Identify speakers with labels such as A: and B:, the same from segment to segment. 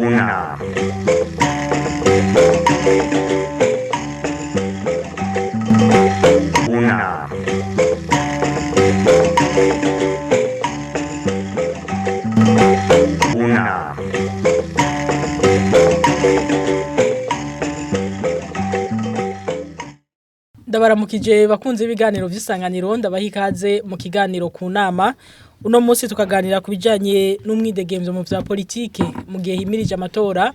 A: Una. Una. Una.
B: Ndabaramukije bakunze ibiganiro vy'isanganiro, ndabaha ikaze mu kiganiro ku nama. Uno munsi tukaganira ku bijanye n'umwidegemvyo mu vya politike mu gihe himirije amatora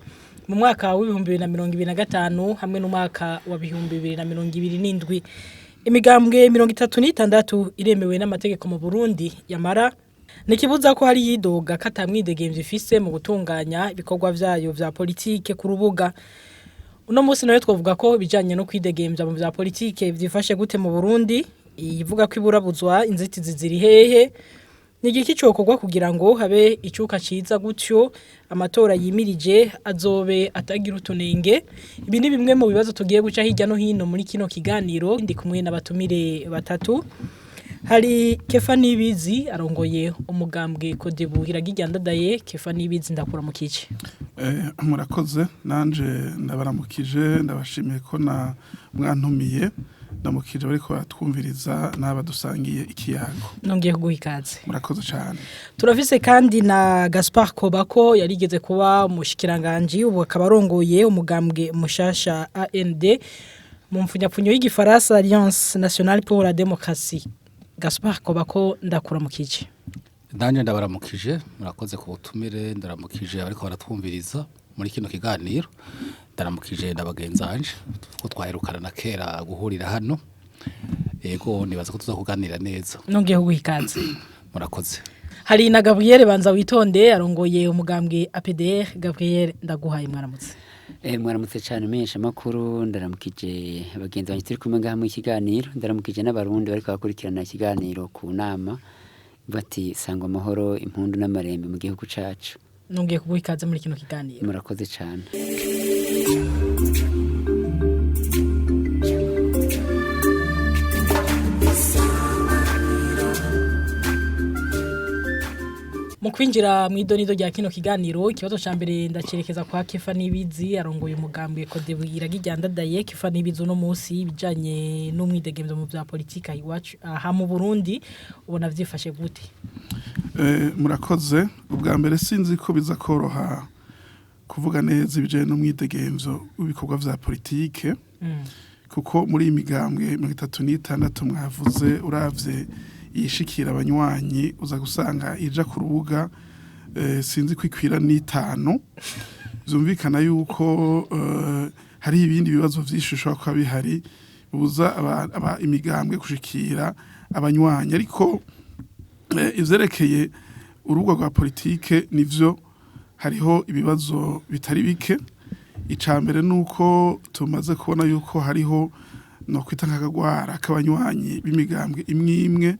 B: mu mwaka w'2025 hamwe n'umwaka wa 2027. Imigambwe 36 iremewe n'amategeko mu Burundi, yamara nikibuza ko hari yidoga katamwidegemvyo ifise mu gutunganya ibikorwa vyayo vya politike ku rubuga. Uno munsi nawe twavuga ko ibijanye no kwidegemvya mu vya politike vyifashe gute mu Burundi, ivuga ko iburabuzwa inzitizi ziri hehe, ni igiki cokorwa kugira ngo habe icuka ciza gutyo amatora yimirije azobe atagira utunenge. Ibi ni bimwe mu bibazo tugiye guca hirya no hino muri kino kiganiro. Ndi kumwe n'abatumire batatu. Hari Kefa Nibizi arongoye umugambwe Kodebu Hiragijyandadaye. Kefa Nibizi, ndakuramukije.
C: Murakoze, nanje ndabaramukije, ndabashimiye ko na mwantumiye, ndamukije bariko baratwumviriza n'abadusangiye ikiyago.
B: Nongeye kuguha ikaze.
C: Murakoze cyane.
B: Turafise kandi na Gaspard Kobako, yarigeze kuba umushikiranganje, ubu akaba arongoye umugambwe mushasha AND, mu mfunyapfunyo y'igifaransa Alliance Nationale pour la Démocratie. Gaspard Kobako, ndakuramukije.
D: Nanjye ndabaramukije, murakoze ku butumire, ndaramukije ariko baratwumviriza muri kino kiganiro, ndaramukije na bagenzi banje ko twaherukana na kera guhurira hano. Yego, nibaza ko tuza kuganira neza.
B: Nongeye kuguha ikaze.
D: Murakoze.
B: Hari na Gabriel Banza Witonde arongoye umugambwe APDR. Gabriel, ndaguhaye mwaramutse.
E: Mwaramutse cyane menshi amakuru, ndaramukije bagenzi banjye turi kumwe ngaha mu kiganiro, ndaramukije n'abarundi bariko bakurikirana ikiganiro ku nama, bati sangwa amahoro, impundu n'amarembe mu gihugu cacu.
B: Nongeye kuguha ikaze muri kino kiganiro.
E: Murakoze cyane.
B: Mu kwinjira mu idonido rya kino kiganiro, ikibazo ca mbere ndacerekeza kwa Kefa Nibizi arongoye umugambwe Kodebu Iragijyandadaye. Kefa Nibizi, uno munsi ibijanye n'umwidegemvyo mu vya politika iwacu aha mu Burundi ubona vyifashe gute?
C: Murakoze. Ubwa mbere, sinzi ko biza koroha kuvuga neza ibijanye n'umwidegemvyo w'ibikorwa vya politike, kuko muri iyi migambwe 36 mwavuze, uravye yishikira abanywanyi, uza gusanga ija ku rubuga sinzi ko ikwira n'itanu. Vyumvikana yuko hari ibindi bibazo vyinshi bishobora kuba bihari bibuza imigambwe gushikira abanywanyi. Ariko ivyerekeye urubuga rwa politike, nivyo, hariho ibibazo bitari bike. Ica mbere nuko tumaze kubona yuko hariho no kwita nk'akagwara k'abanywanyi b'imigambwe imwe imwe,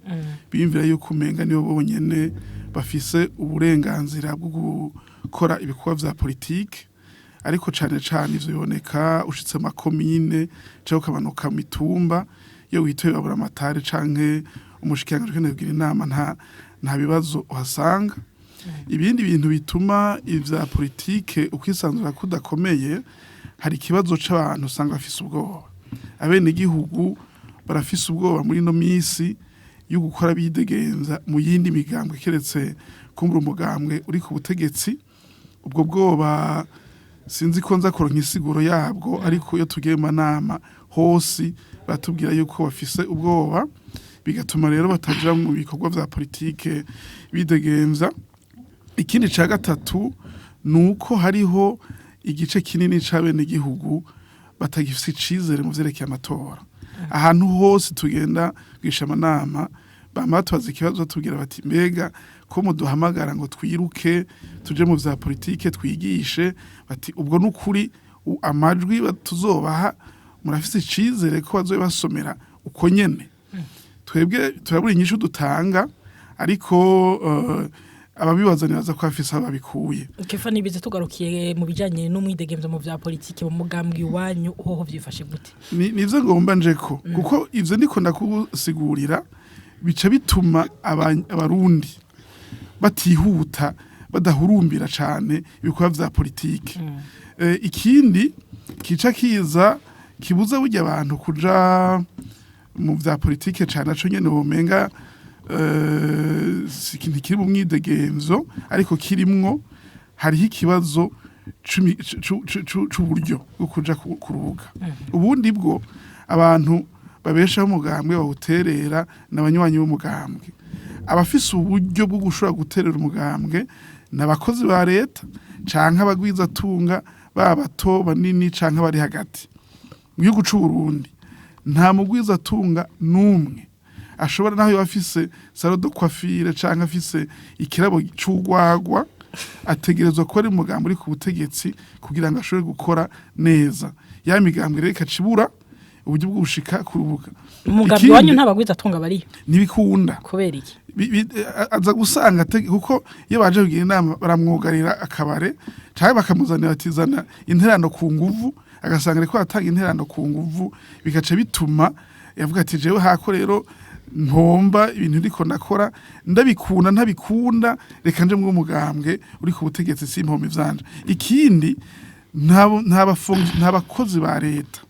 C: biyumvira yuko umenga nibo bonyene bafise uburenganzira bwo gukora ibikorwa vya politike. Ariko cane cane ivyo biboneka ushitse mu makomine canke ukamanuka mu mitumba, iyo witoye babura amatari canke umushikiranganji ukeneye kugira inama, nta bibazo uhasanga. Ibindi bintu bituma ivya politike ukwisanzura kudakomeye, hari ikibazo c'abantu usanga bafise ubwoba. Abenegihugu barafise ubwoba muri ino misi yo gukora bidegenza mu yindi migambwe keretse kumbura umugambwe uri ku butegetsi. Ubwo bwoba sinzi ko nza kuronka insiguro yabwo, ariko iyo tugiye mu manama hose batubwira yuko bafise ubwoba, bigatuma rero bataja mu bikorwa vya politike bidegemvya. Ikindi ca gatatu ni uko hariho igice kinini c'abenegihugu batagifise icizere mu vyerekeye amatora. Ahantu hose tugenda kwisha amanama, bama batubaza ikibazo, batubwira bati: "Mbega ko muduhamagara ngo twiruke tuje mu vya politike twigishe?" Bati: "Ubwo nukuri amajwi tuzobaha murafise icizere ko bazobasomera uko nyene?" Twebwe turabura inyishu dutanga, ariko ababibaza nibaza ko bafise aho babikuye.
B: Kefa Nibizi, tugarukiye mu bijanye n'umwidegemvyo mu vya politike mu mugambwe iwanyu, hoho vyifashe gute?
C: Nivyo ngomba njeko, kuko ivyo ndiko ndakusigurira bica bituma abarundi batihuta. badahurumbira cane ibikorwa vya politike. Ikindi kica kiza kibuza burya abantu kuja mu vya politike cane, naco nyene womenga si ikintu kiri mu mwidegemvyo, ariko kirimwo, hariho ikibazo c'uburyo bwo kuja ku rubuga. Ubundi bwo abantu babeshaho umugambwe bawuterera n'abanywanyi b'umugambwe. Abafise uburyo bwo gushobora guterera umugambwe ni abakozi ba leta canke abagwizatunga, baba bato, banini canke bari hagati. Mu gihugu c'u Burundi nta mugwizatunga n'umwe ashobora, naho yoba afise salon de coiffure canke afise ikirabo c'urwagwa, ategerezwa kuba ari umugambi uri ku butegetsi kugira ngo ashobore gukora neza. Ya migambwe rero ikacibura uburyo bwo gushika ku rubuga.
B: Umugambi
C: Ikindi,
B: wanyu nta bagwizatunga bariyo?
C: Ntibikunda.
B: Kubera iki?
C: Aza gusanga kuko iyo baje kugira inama baramwugarira akabare cyangwa bakamuzanira batizana interano ku nguvu, agasanga ariko atanga interano ku nguvu, bigaca bituma yavuga ati: "Jewe hako rero ntomba ibintu ndiko nakora, ndabikunda ntabikunda, reka nje mu mugambwe uri ku butegetsi, simpombe ivyanje." Ikindi, nta bakozi ba leta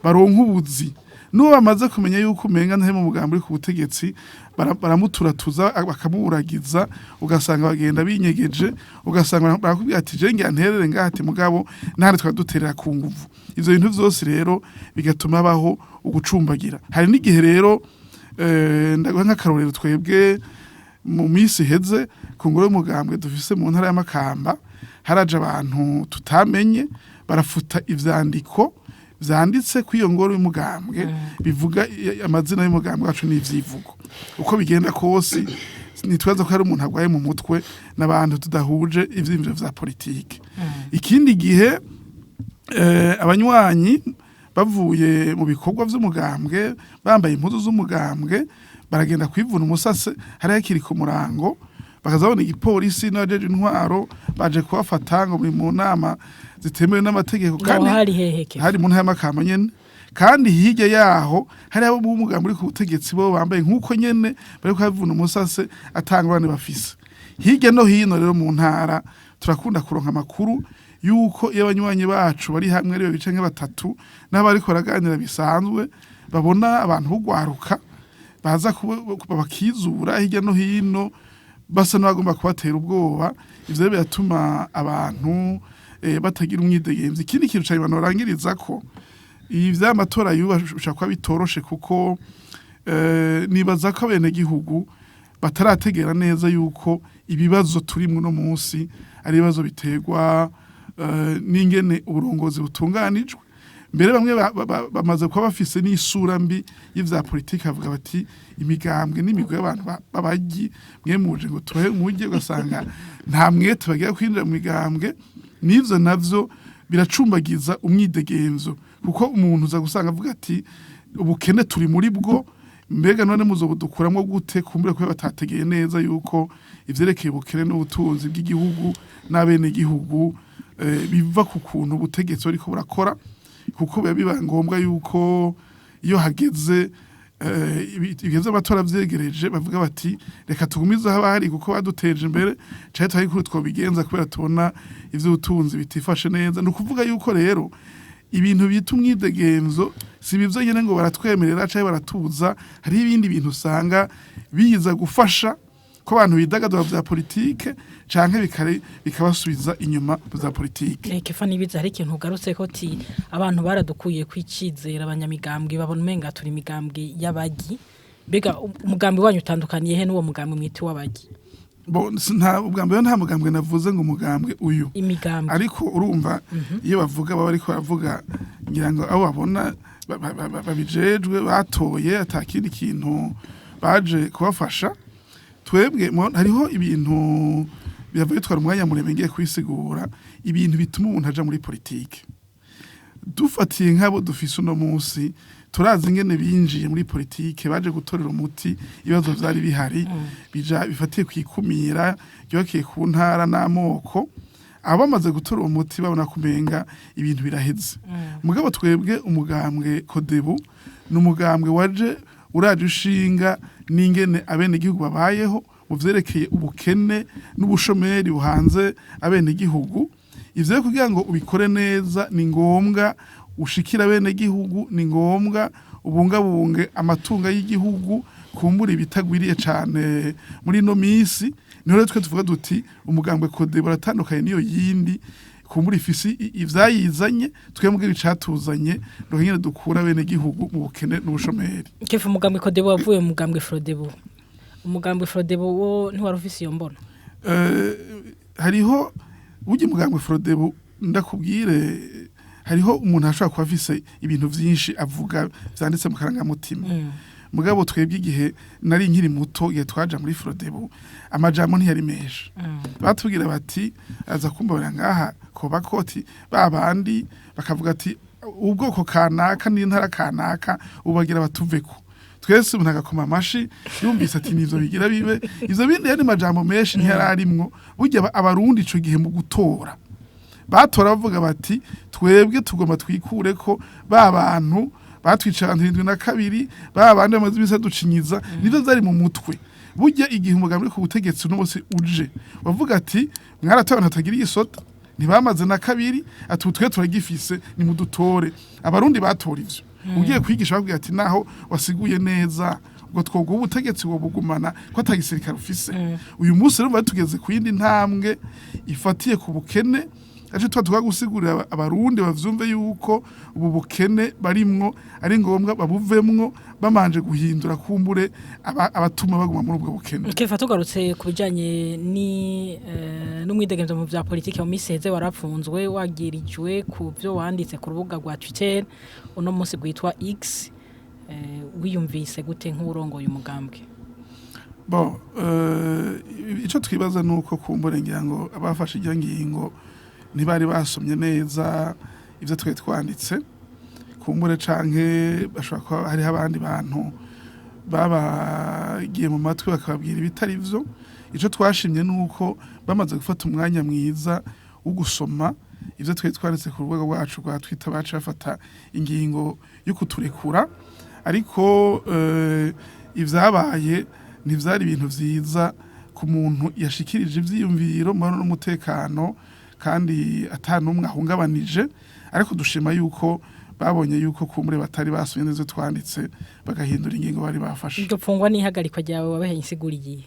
C: baronka ubuzi. N'uwo bamaze kumenya yuko umenga ntari mu mugambi uri ku butegetsi, baramuturatuza, bakamuburagiza, ugasanga bagenda binyegeje, ugasanga barakubwira ati: "Je ngira nterere ngaha," ati: "Mugabo nahandi twari duterera ku nguvu." Ivyo bintu vyose rero bigatuma habaho ugucumbagira. Hari n'igihe rero, ndaguha nk'akarorero, twebwe mu minsi iheze ku ngoro y'umugambwe dufise mu ntara y'Amakamba haraje abantu tutamenye, barafuta ivyandiko vyanditse kuri iyo ngoro y'umugambwe bivuga amazina y'umugambwe wacu n'ivyivugo. Uko bigenda kose, ntitwaza ko hari umuntu arwaye mu mutwe n'abantu tudahuje ivyiyumviro vya politike. Ikindi gihe, abanywanyi bavuye mu bikorwa vy'umugambwe bambaye impuzu z'umugambwe, baragenda kwivuna umusase hari hakiri ku murango, bakaza babona igipolisi n'abajeje intwaro baje kubafata ngo muri mu nama zitemewe n'amategeko.
B: Kandi hari hehe ke?
C: Hari mu ntara y'Amakamba nyene. Kandi hirya yaho hari abo b'umugambi uri ku butegetsi bo bambaye nk'uko nyene bari kuhavuna umusase atangurane bafise. Hirya no hino rero mu ntara turakunda kuronka amakuru yuko iyo abanywanyi bacu bari hamwe ari babiri canke batatu n'abariko baraganira bisanzwe, babona abantu b'ugwaruka baza bakizura hirya no hino, basa n'abagomba kubatera ubwoba. Ivyo rero biratuma abantu batagira umwidegemvyo. Ikindi kintu cane abantu barangiriza ko ibi vy'amatora y'ubu bishobora kuba bitoroshe, kuko nibaza ko abenegihugu batarategera neza yuko ibibazo turimwo uno munsi ari ibibazo biterwa n'ingene uburongozi butunganijwe. Mbere bamwe bamaze kuba bafise n'isura mbi y'ivya politiki, bavuga bati: "Imigambwe n'imigwi y'abantu b'abaryi, mwe muje ngo tuhe mujye." Ugasanga nta mwete bagira kwinjira mu migambwe. N'ivyo navyo biracumbagiza umwidegemvyo, kuko umuntu uza gusanga avuga ati: "Ubukene turi muri bwo, mbega none muzobudukuramwo gute?" Kumbure kubera batategeye neza yuko ivyerekeye ubukene n'ubutunzi bw'igihugu n'abenegihugu biva ku kuntu ubutegetsi buriko burakora, kuko biba biba ngombwa yuko iyo hageze ibihe vy'amatora vyegereje, bavuga bati: "Reka tugumize aho bahari kuko baduteje imbere, canke twari kuri twobigenza kubera tubona ivy'ubutunzi bitifashe neza." Ni ukuvuga yuko rero ibintu bita umwidegemvyo si ibi vyonyene ngo baratwemerera canke baratuza. Hariho ibindi bintu usanga biza gufasha ko abantu bidagadura vya politike canke bikabasubiza inyuma vya politike.
B: Kefa Nibizi, hari ikintu ugarutse ko ti abantu baradukuye kwicizera abanyamigambwe, babona umenga turi imigambwe y'abagi. Mbega umugambi wanyu utandukaniye he n'uwo mugambi mwita w'abagi?
C: Bo, nta ubwa mbere nta mugambwe navuze ngo umugambwe uyu.
B: Imigambwe.
C: Ariko urumva iyo bavuga baba bariko baravuga, ngira ngo abo babona babijejwe batoye, ata kindi kintu baje kubafasha. Twebwe hariho ibintu birava bitwara umwanya muremure ngiye kwisigura ibintu bituma umuntu aja muri politike. Dufatiye nk'abo dufise uno munsi, turazi ingene binjiye muri politike: baje gutorera umuti ibibazo vyari bihari bija bifatiye kwikumira ryubakiye ku ntara n'amoko. Abamaze gutora uwo muti babona kumenga ibintu biraheze. Mugabo twebwe umugambwe Kodebu ni umugambwe waje uraje ushinga n'ingene abenegihugu babayeho. mu vyerekeye ubukene n'ubushomeri buhanze abenegihugu. Ivyo rero kugira ngo ubikore neza ni ngombwa ushikira abenegihugu, ni ngombwa ubungabunge amatungo y'igihugu kumbura ibitagwiriye cane muri ino misi. Niho rero twe tuvuga duti umugambwe Kodebu uratandukanye n'iyo yindi kumbura ifisi ivyayizanye, twebwe icatuzanye nuko nyene dukura abenegihugu mu bukene n'ubushomeri.
B: Kefa, umugambwe Kodebu wavuye mu mugambwe Frodebu, umugambwe Frodebu wo ntiwari ufise iyo mbono?
C: Hariho burya umugambwe Frodebu, ndakubwire, hariho umuntu ashobora kuba afise ibintu vyinshi avuga vyanditse mu karangamutima. Mugabo twebwe igihe nari nkiri muto, igihe twaja muri Frodebu, amajambo ntiyari menshi. Batubwira bati aza kumbabara ngaha koba koti ba bandi bakavuga ati ubwoko kanaka n'intara kanaka ubagira batuveko. Twese umuntu agakoma amashi yumvise ati nivyo bigira bibe ivyo bindi. Yari majambo menshi ntiyararimwo. Burya abarundi ico gihe mu gutora batora bavuga bati twebwe tugomba twikure ko ba bantu batwica abantu 72, ba bandi bamaze imisi baducinyiza. Nivyo vyari mu mutwe. Burya igihe umugambi uri ku butegetsi uno munsi uje bavuga ati mwaratoye abantu batagira igisota, ntibamaze na kabiri, ati ubu twe turagifise, nimudutore. Abarundi batora ivyo. Ugiye kwigisha bakubwira ati naho wasiguye neza ubwo twoguha ubutegetsi bugumana ko ata gisirikare ufise. Uyu munsi rero tugeze ku yindi ntambwe ifatiye ku bukene, aco tuba tukagusigurira abarundi bavyumve yuko ubu bukene barimwo ari ngombwa babuvemwo bamanje guhindura kumbure abatuma baguma muri ubwo bukene.
B: Kefa, tugarutse ku bijanye ni n'umwidegemvyo mu vya politike, mu misi iheze warapfunzwe wagirijwe ku vyo wanditse ku rubuga rwa Twitter, uno munsi rwitwa X. Wiyumvise gute nk'urongoye umugambwe?
C: Bon, ico twibaza nuko kumbure ngira ngo abafashe iryo ngingo ntibari basomye neza ivyo twari twanditse kumbure, canke bashobora kuba hariho abandi bantu babagiye mu matwi bakababwira ibitari vyo. Ico twashimye nuko bamaze gufata umwanya mwiza wo gusoma ivyo twari twanditse ku rubuga rwacu rwa Twitter, baca bafata ingingo yo kuturekura. Ariko ivyabaye ntivyari ibintu vyiza ku muntu yashikirije ivyiyumviro mu mahoro n'umutekano kandi ata n'umwe ahungabanije. Ariko dushima yuko babonye yuko kumbure batari basomye neza ivyo twanditse, bagahindura ingingo bari bafashe.
B: Iryo pfungwa n'ihagarikwa ryawe wabahaye insiguro igiye?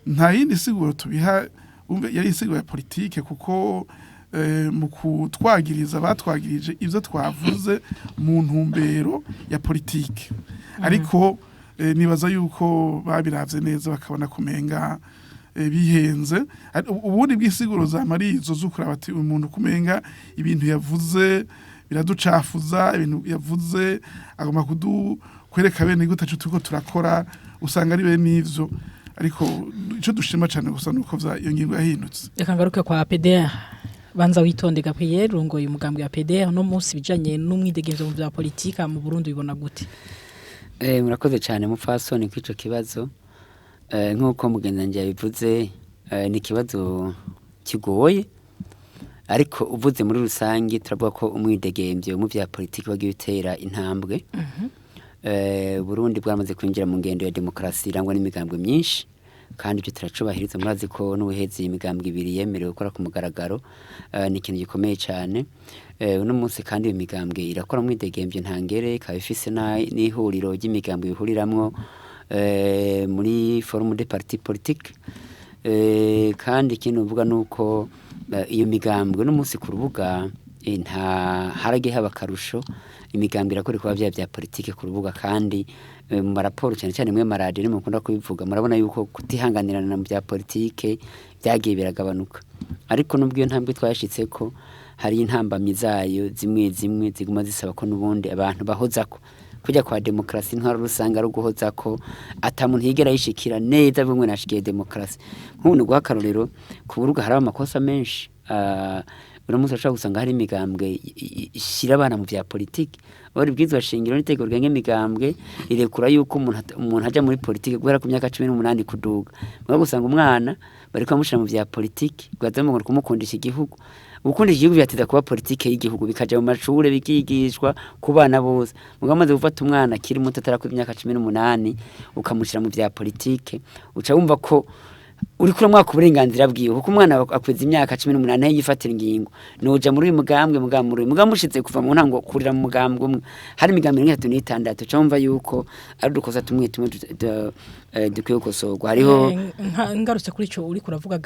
C: Nta yindi siguro tubiha, umve yari insiguro ya politike, kuko mu kutwagiriza batwagirije ivyo twavuze mu ntumbero ya politike. Ariko nibaza yuko babiravye neza bakabona kumenga bihenze. Ubundi bw'isiguro za marizo z'ukuraba ati uyu muntu kumenga ibintu yavuze biraducafuza, ibintu yavuze agomba kudu kwereka bene gute tacu turiko turakora, usanga ari bene ivyo. Ariko ico dushima cane gusa nuko iyo ngingo yahindutse.
B: Reka ngaruke kwa PDR. Banza witonde Gabriel, urongoye umugambi wa PDR, uno munsi bijanye n'umwidegemvyo mu vya politika mu Burundi ubibona gute?
E: Murakoze cyane mupfasoni kw'ico kibazo. Nk'uko mugenzi yabivuze, ni ikibazo kigoye, ariko uvuze muri rusange turavuga ko umwidegemvyo mu vya politiki wagiye utera intambwe. Burundi bwamaze kwinjira mu ngendo ya demokarasi irangwa n'imigambwe myinshi, kandi ibyo turacubahiriza. Murazi ko n'ubuhezi imigambwe ibiri yemerewe gukora ku mugaragaro, ni ikintu gikomeye cyane. Uno munsi kandi iyo migambwe irakora umwidegemvyo ntangere, ikaba ifise n'ihuriro ry'imigambwe ihuriramwo muri forum de parti politique. Kandi ikindi uvuga nuko iyo migambwe no munsi ku rubuga nta haragiye haba akarusho, imigambwe irakora ibikorwa vyayo vya politike ku rubuga. Kandi mu maraporo cyane cyane mwe maradiyo nimwe mukunda kubivuga, murabona yuko kutihanganirana mu bya politike byagiye biragabanuka. Ariko nubwo iyo ntambwe twayashitseko, hari intambamyi zayo zimwe zimwe ziguma zisaba ko n'ubundi abantu bahozako. Kujya kwa demokarasi intwaro rusange ari uguhozako, ata muntu yigera yishikira neza bimwe nashikiye demokarasi. Nk'ubu ni guha akarorero, ku buruga hari amakosa menshi. Uno munsi urashobora gusanga hari imigambwe ishira abana mu vya politiki. Wari bwizwa shingiro n'itegeko rigenga imigambwe rirekura yuko umuntu aja muri politiki guhera ku myaka 18 kuduga. Mugabo gusanga umwana bariko bamushira mu vya politiki, bwaza ngo kumukundisha igihugu. Gukundisha igihugu byateza kuba politike y'igihugu, bikaja mu mashure, bikigishwa ku bana bose. Mugabo amaze gufata umwana akiri muto atarakwiza imyaka 18 ukamushira mu vya politike, uca wumva ko uriko uramwaka uburenganzira bwiwe, kuko umwana akwiza imyaka 18 yifatira ingingo. Noja muri uyu mugambwe, mugambwe muri uyu mugambwe, ushize kuva mu ntango kurira mu mugambwe umwe, hari imigambi 36, uca wumva yuko ari udukosa tumwe tumwe dukwiye gukosorwa. Hariho
B: Ngarutse kuri ico uriko uravuga,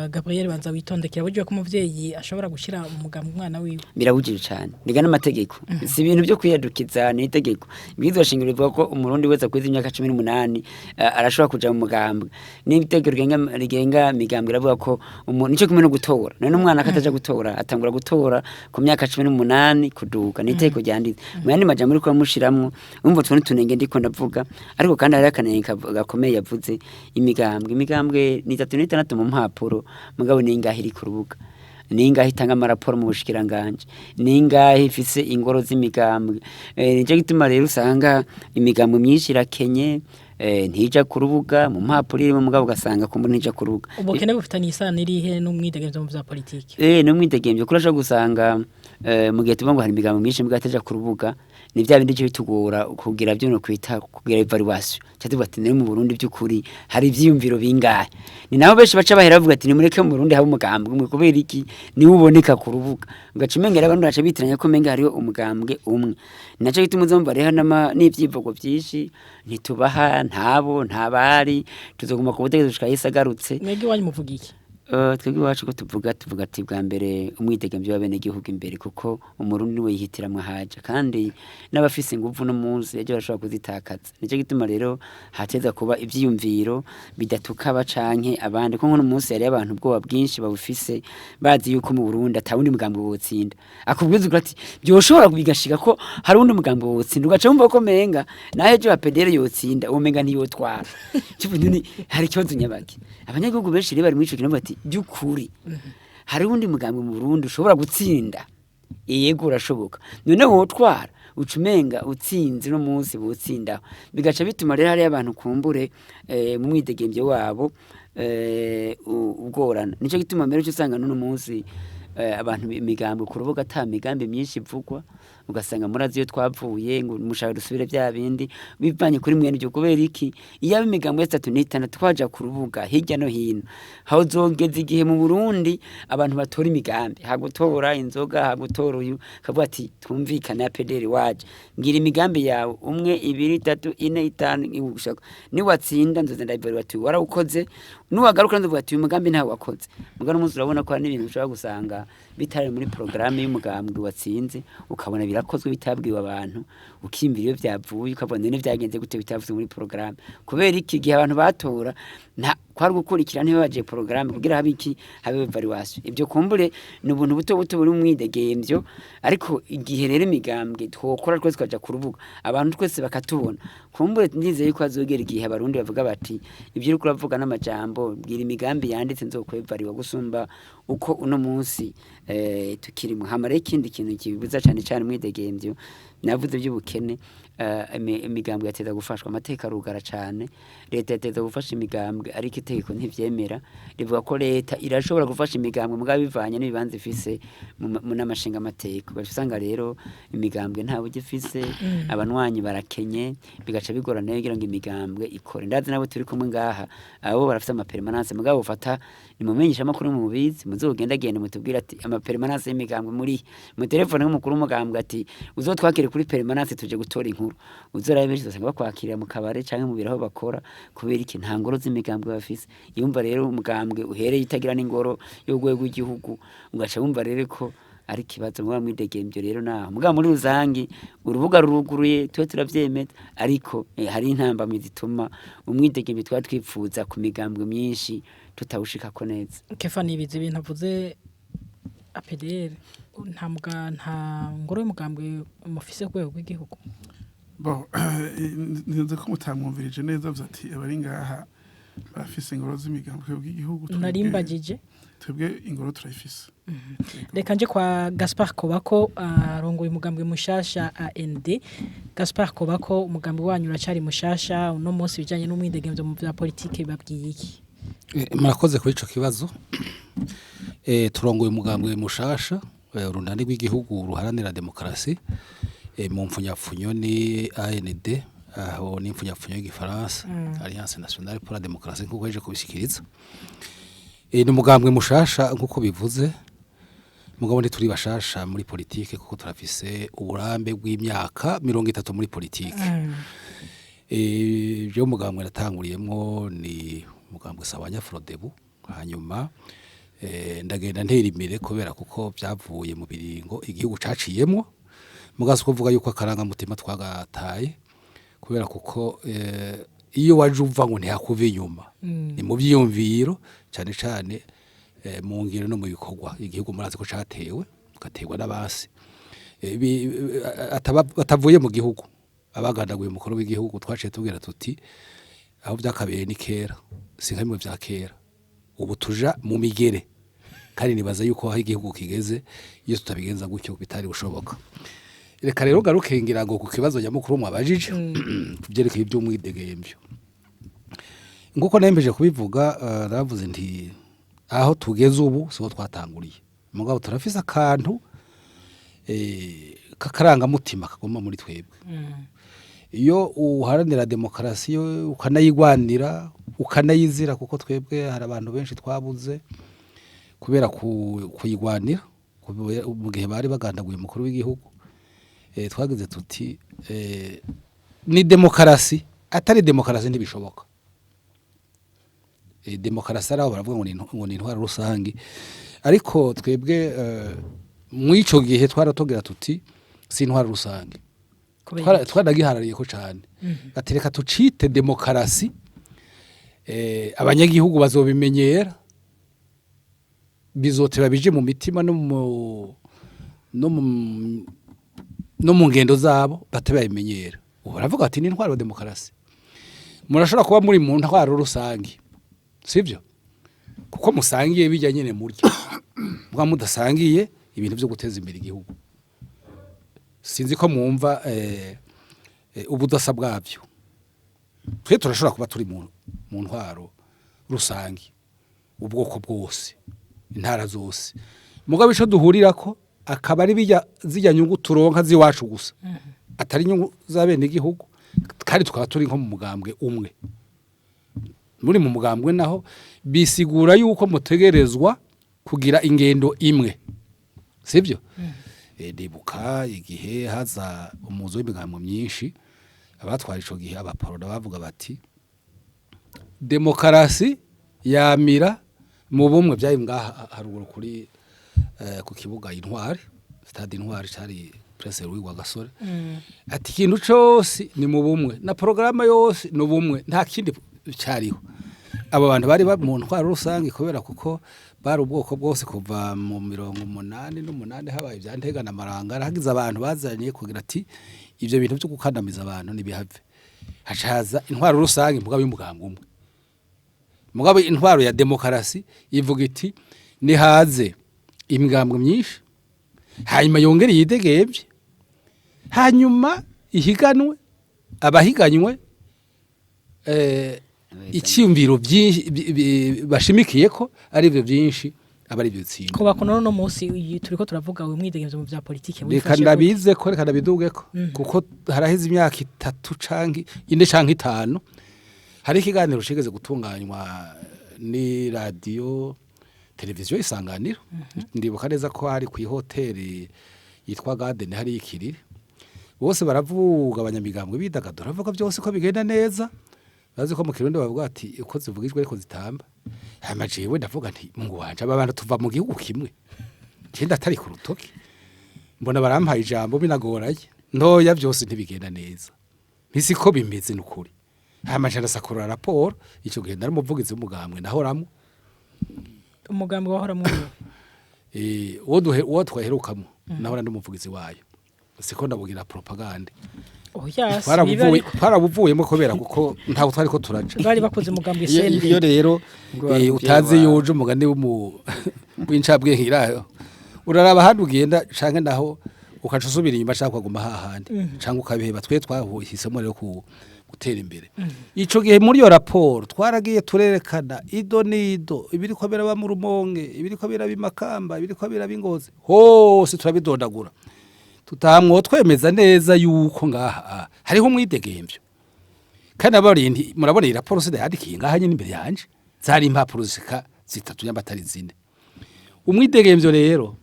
B: Gabriel Banza witondekera, buryo ko umuvyeyi ashobora gushira umugambwe umwana wiwe?
E: Birabujije cane, niga n'amategeko, si ibintu byo kwiyadukiza, ni itegeko. Ibwirizwa shingiro rivuga ko umurundi wese akwiza imyaka 18 arashobora kuja mu mugambwe. N'itegeko rigenga migambwe iravuga ko umuntu nico kimwe no gutora. None umwana akataja gutora, atangura gutora ku myaka 18 kuduga, ni itegeko ryanditse. Mu yandi majambo uriko uramushiramwo, urumva utwo n'utunenge ndiko ndavuga. Ariko kandi hariho akanenge gakomeye yavuze: imigambwe ni 36 mu mpapuro, mugabo ni ingahe iri ku rubuga? Ni ingahe itanga amaraporo mu bushikiranganje? Ni ingahe ifise ingoro z'imigambwe? Nico gituma rero usanga imigambwe myinshi irakenye, ntija ku rubuga. Mu mpapuro irimo, mugabo ugasanga kumbura ntija ku rubuga.
B: Ubukene bufitanye isano irihe n'umwidegemvyo mu vya politiki?
E: N'umwidegemvyo, kuri ashobora gusanga mu gihe tuvuga ngo hari imigambi myinshi mbwa itaja ku rubuga, ni vya bindi bice bitugora kugira byo no kwita kugira evaluation. Ca tuvuga ati: "None mu Burundi by'ukuri hari ivyiyumviro bingahe?" Ni naho benshi baca bahera bavuga ati: "Nimureke mu Burundi habe umugambwe umwe." Kubera iki? Niwe uboneka ku rubuga, ugaca umenga rero abantu baca bitiranya ko umenga hariho umugambwe umwe. Naco gituma uzumva rero n'ivyivugo vyinshi: "Ntitubaha, ntabo, ntabari, tuzoguma ku butegetsi gushika Yesu agarutse."
B: Mwebwe iwanyu muvuga iki?
E: Twebwe iwacu ko tuvuga ati bwa mbere umwidegemvyo w'abenegihugu imbere, kuko umurundi niwe yihitiramwo ahaja, kandi n'abafise inguvu no munsi ejo barashobora kuzitakaza. Nico gituma rero hateza kuba ivyiyumviro bidatukaba canke abandi, ko nko munsi hariyo abantu ubwoba bwinshi babufise, bazi yuko mu Burundi ata wundi mugambwe wotsinda. Akubwiza ukuri ati byoshobora bigashika ko hari uwundi mugambwe wotsinda, ugaca wumva ko menga naho ejo APDR yotsinda, uwo menga ntiyotwara. Kivuga none hari ikibazo nyabaki. Abanyagihugu benshi rero bari muri ico kintu bavuga ati: "By'ukuri hari uwundi mugambwe mu Burundi ushobora gutsinda?" Yego, urashoboka. None wotwara? Uca umenga utsinze uno munsi botsindaho. Bigaca bituma rero hariyo abantu kumbure mu mwidegemvyo wabo ugorana. Nico gituma mbere uca usanga n'uno munsi abantu imigambi ku rubuga ata migambi myinshi ivugwa, ugasanga murazi iyo twavuye ngo mushaka dusubire bya bindi bivanye kuri mwene ibyo. Kubera iki? Iyo imigambi ya 36 twaja ku rubuga hirya no hino, hazogeza igihe mu Burundi abantu batora imigambi, hagutora inzoga, hagutora uyu, kavuga ati: "Twumvikane, ya PDR waje, mbwira imigambi yawe, 1, 2, 3, 4, 5, ushaka niwatsinda nzoze ndabibara ati warawukoze, nuwagaruka nzovuga ati uyu mugambi ntawe wakoze." Mugabo umunsi urabona ko hari n'ibintu ushobora gusanga bitari muri porogaramu y'umugambwe watsinze, ukabona birakozwe bitabwiwe abantu, ukimbira iyo byavuye, ukabona none byagenze gute bitavuzwe muri porogaramu? Kubera iki? Gihe abantu batora nta kwari gukurikira, ntibabaje porogaramu kugira habe iki, habe evaluation. Ibyo kumbure ni ubuntu buto buto buri mu mwidegemvyo. Ariko igihe rero imigambwe twokora twese tukaja ku rubuga, abantu twese bakatubona, kumbure ndizeye yuko hazogera igihe abarundi bavuga bati: "Ibyo uriko uravuga n'amajambo, bwira imigambi yanditse nzokwevariwa," gusumba uko uno munsi tukirimo. Hama rero ikindi kintu kibibuza cane cane umwidegemvyo, navuze by'ubukene, imigambwe yateza gufashwa. Amateka arugara cane, leta yateza gufasha imigambwe, ariko itegeko ntivyemera. Rivuga ko leta irashobora gufasha imigambwe mugabo bivanye n'ibibanza ifise mu n'amashinga amateka. Ugaca usanga rero imigambwe nta buryo ifise, abanwanyi barakenye, bigaca bigorana kugira ngo imigambwe ikore. Ndazi nabo turi kumwe ngaha, abo barafise amapermanence, mugabo ufata nimumenyesha amakuru mubizi, muzogendagende mutubwire ati amapermanence y'imigambwe muri mu telefone y'umukuru w'umugambwe ati: "Uzotwakire kuri permanence tuje gutora inkuru." Uzorabe benshi uzosanga bakwakirira mu kabare canke mu biro aho bakora. Kubera iki? Nta ngoro z'imigambwe bafise. Yumva rero umugambwe uhereye itagira n'ingoro y'urwego rw'igihugu, ugaca wumva rero ko ari ikibazo muba mwidegemvyo. Rero naho mugabo muri rusangi urubuga ruruguruye, twe turavyemeza, ariko hari intambamyi zituma umwidegemvyo twari twipfuza ku migambwe myinshi tutawushikako neza.
B: Kefa nibizi ibintu avuze APDR, nta ngoro y'umugambwe mufise ku rwego rw'igihugu.
C: Bon, nzi ko mutamwumvirije neza, avuze ati abari ngaha barafise ingoro z'imigambwe bw'igihugu.
B: Narimbagije.
C: Twebwe ingoro turayifise.
B: Reka nje kwa Gaspard Kobako, arongoye umugambwe mushasha AND. Gaspard Kobako, umugambi wanyu uracari mushasha, uno munsi bijanye n'umwidegemvyo mu vya politike babwiye iki?
D: Murakoze kuri ico kibazo. Turongoye umugambwe mushasha, urunani rw'igihugu ruharanira demokarasi, mu mfunyapfunyo ni AND, aho ni imfunyapfunyo y'igifaransa, Alliance Nationale pour la Démocratie, nkuko yaje kubishikiriza. Ni umugambwe mushasha nkuko bivuze, mugabo ntituri bashasha muri politike kuko turafise uburambe bw'imyaka 30 muri politike. Ibyo mugambwe natanguriyemwo ni umugambwe Sabanya Frodebu, hanyuma ndagenda ntera imbere kubera kuko byavuye mu biringo igihugu caciyemwo, mugaso kuvuga yuko akarangamutima twagataye kubera kuko iyo waje uva ngo ntihakuva inyuma, ni mu byiyumviro cyane cyane, mu ngiro no mu bikorwa. Igihugu murazi ko catewe, tugaterwa n'abasi batavuye mu gihugu, abagandaguye umukuru w'igihugu. Twaciye tubwira tuti aho byakabereye ni kera, si nka bimwe vya kera, ubu tuja mu migere, kandi nibaza yuko aho igihugu kigeze iyo tutabigenza gutyo bitari bushoboka. Reka rero garuke ngira ngo ku kibazo nyamukuru mwabajije ku byerekeye iby'umwidegemvyo, nguko nembeje kubivuga, naravuze nti aho tugeze ubu siho twatanguriye, mugabo turafise akantu k'akarangamutima kaguma muri twebwe. Iyo uharanira demokarasi yo ukanayigwanira ukanayizira, kuko twebwe hari abantu benshi twabuze kubera kuyigwanira mu gihe bari bagandaguye umukuru w'igihugu, twagize tuti ni demokarasi, atari demokarasi ntibishoboka. Demokarasi ari aho baravuga ngo ngo ni intwaro rusange, ariko twebwe mw'ico gihe twaratubwira tuti si intwaro rusange.
B: Kubera iki?
D: Twaragiharariye ko cane, ati reka tucite demokarasi, abanyagihugu bazobimenyera, bizoteba bije mu mitima no mu ngendo zabo bate babimenyera. Ubu baravuga ati ni intwaro demokarasi. Murashobora kuba muri mu ntwaro rusange, sivyo, kuko musangiye bijya nyene murya, muba mudasangiye ibintu byo guteza imbere igihugu. Sinzi ko mwumva ubudasa bwabyo. Twe turashobora kuba turi mu ntwaro rusange, ubwoko bwose, intara zose, mugabo ico duhurirako akaba ari bijya zijya nyungu turonka ziwacu gusa, atari inyungu z'abene igihugu, kandi tukaba turi nko mu mugambwe umwe. Muri mu mugambwe naho bisigura yuko mutegerezwa kugira ingendo imwe, sibyo? Ndibuka igihe haza umuzo w'imigambwe myinshi, abatwara ico gihe abaporona bavuga bati demokarasi yamira mu bumwe. Byari ngaha haruguru kuri ku kibuga Intwari, stade Intwari, cari Prince Louis Rwagasore. Ati ikintu cose ni mu bumwe, na porogaramu yose ni ubumwe, nta kindi cyariho. Abo bantu bari mu ntwaro rusange kubera kuko bari ubwoko bwose. Kuva mu 88 habaye ibya Ntega na Marangara, hagize abantu bazanye kugira ati ivyo bintu byo gukandamiza abantu ntibihave, hacaza intwaro rusange mugabo y'umugambwe umwe. Mugabo intwaro ya demokarasi ivuga iti nihaze imigambwe myinshi, hanyuma yongere yidegemvye, hanyuma ihiganwe, abahiganywe icyumviro byinshi bashimikiye ko ari byo byinshi aba ari byo tsinda.
B: Kobako none no munsi iyi turiko turavuga uyu mwidegemvyo mu vya politike
D: Reka
B: wifashe gute?
D: ndabize ko, reka ndabiduge ko, kuko haraheze imyaka 3 canke 4 canke 5, hari ikiganiro cigeze gutunganywa ni radio televiziyo Isanganiro. Ndibuka neza ko hari ku ihoteli yitwa Garden hari ikiriri, bose baravuga, abanyamigambwe bidagadura, bavuga byose ko bigenda neza. Bazi ko mu Kirundi bavuga ati uko zivugijwe ariko zitamba. Hama jewe ndavuga nti mungu wanje, aba bantu tuva mu gihugu kimwe, cyenda atari ku rutoki, mbona barampaye ijambo binagoranye, ntoya byose ntibigenda neza, ntisi ko bimeze nukuri. Hama nca ndasakurura raporo. Ico gihe nari umuvugizi w'umugambwe nahoramwo.
B: Umugambi wahora muri
D: Uwo duhe uwo twaherukamo nahora ndi umuvugizi wayo, siko ndabugira propagande.
B: Oya, si bibi
D: Twarabuvuye,
B: ariko.
D: twarabuvuyemo kubera kuko ntabwo twari ko turaja.
B: Bari bakoze umugambi
D: Iyo
B: CND.
D: rero
E: Ngo abavyeyi
D: utazi
E: bawe.
D: yuje umugani w'incabwenge irayo, uraraba ahandi ugenda canke naho ukaca usubira inyuma canke ukaguma hahandi canke ukabiheba. Twe twahisemo rero gutera imbere. Ico gihe muri iyo raporo twaragiye turerekana ido n'ido ibiriko biraba mu Rumonge, ibiriko biraba i Makamba, ibiriko biraba i Ngozi, hose turabidondagura. Tutamwo twemeza neza yuko ngaha hariho umwidegemvyo. Kandi abarindi murabona iyi raporo sindayandikiye ngaha nyine imbere yanje, zari impapuro zishika zitatu nyamba atari zine. Umwidegemvyo rero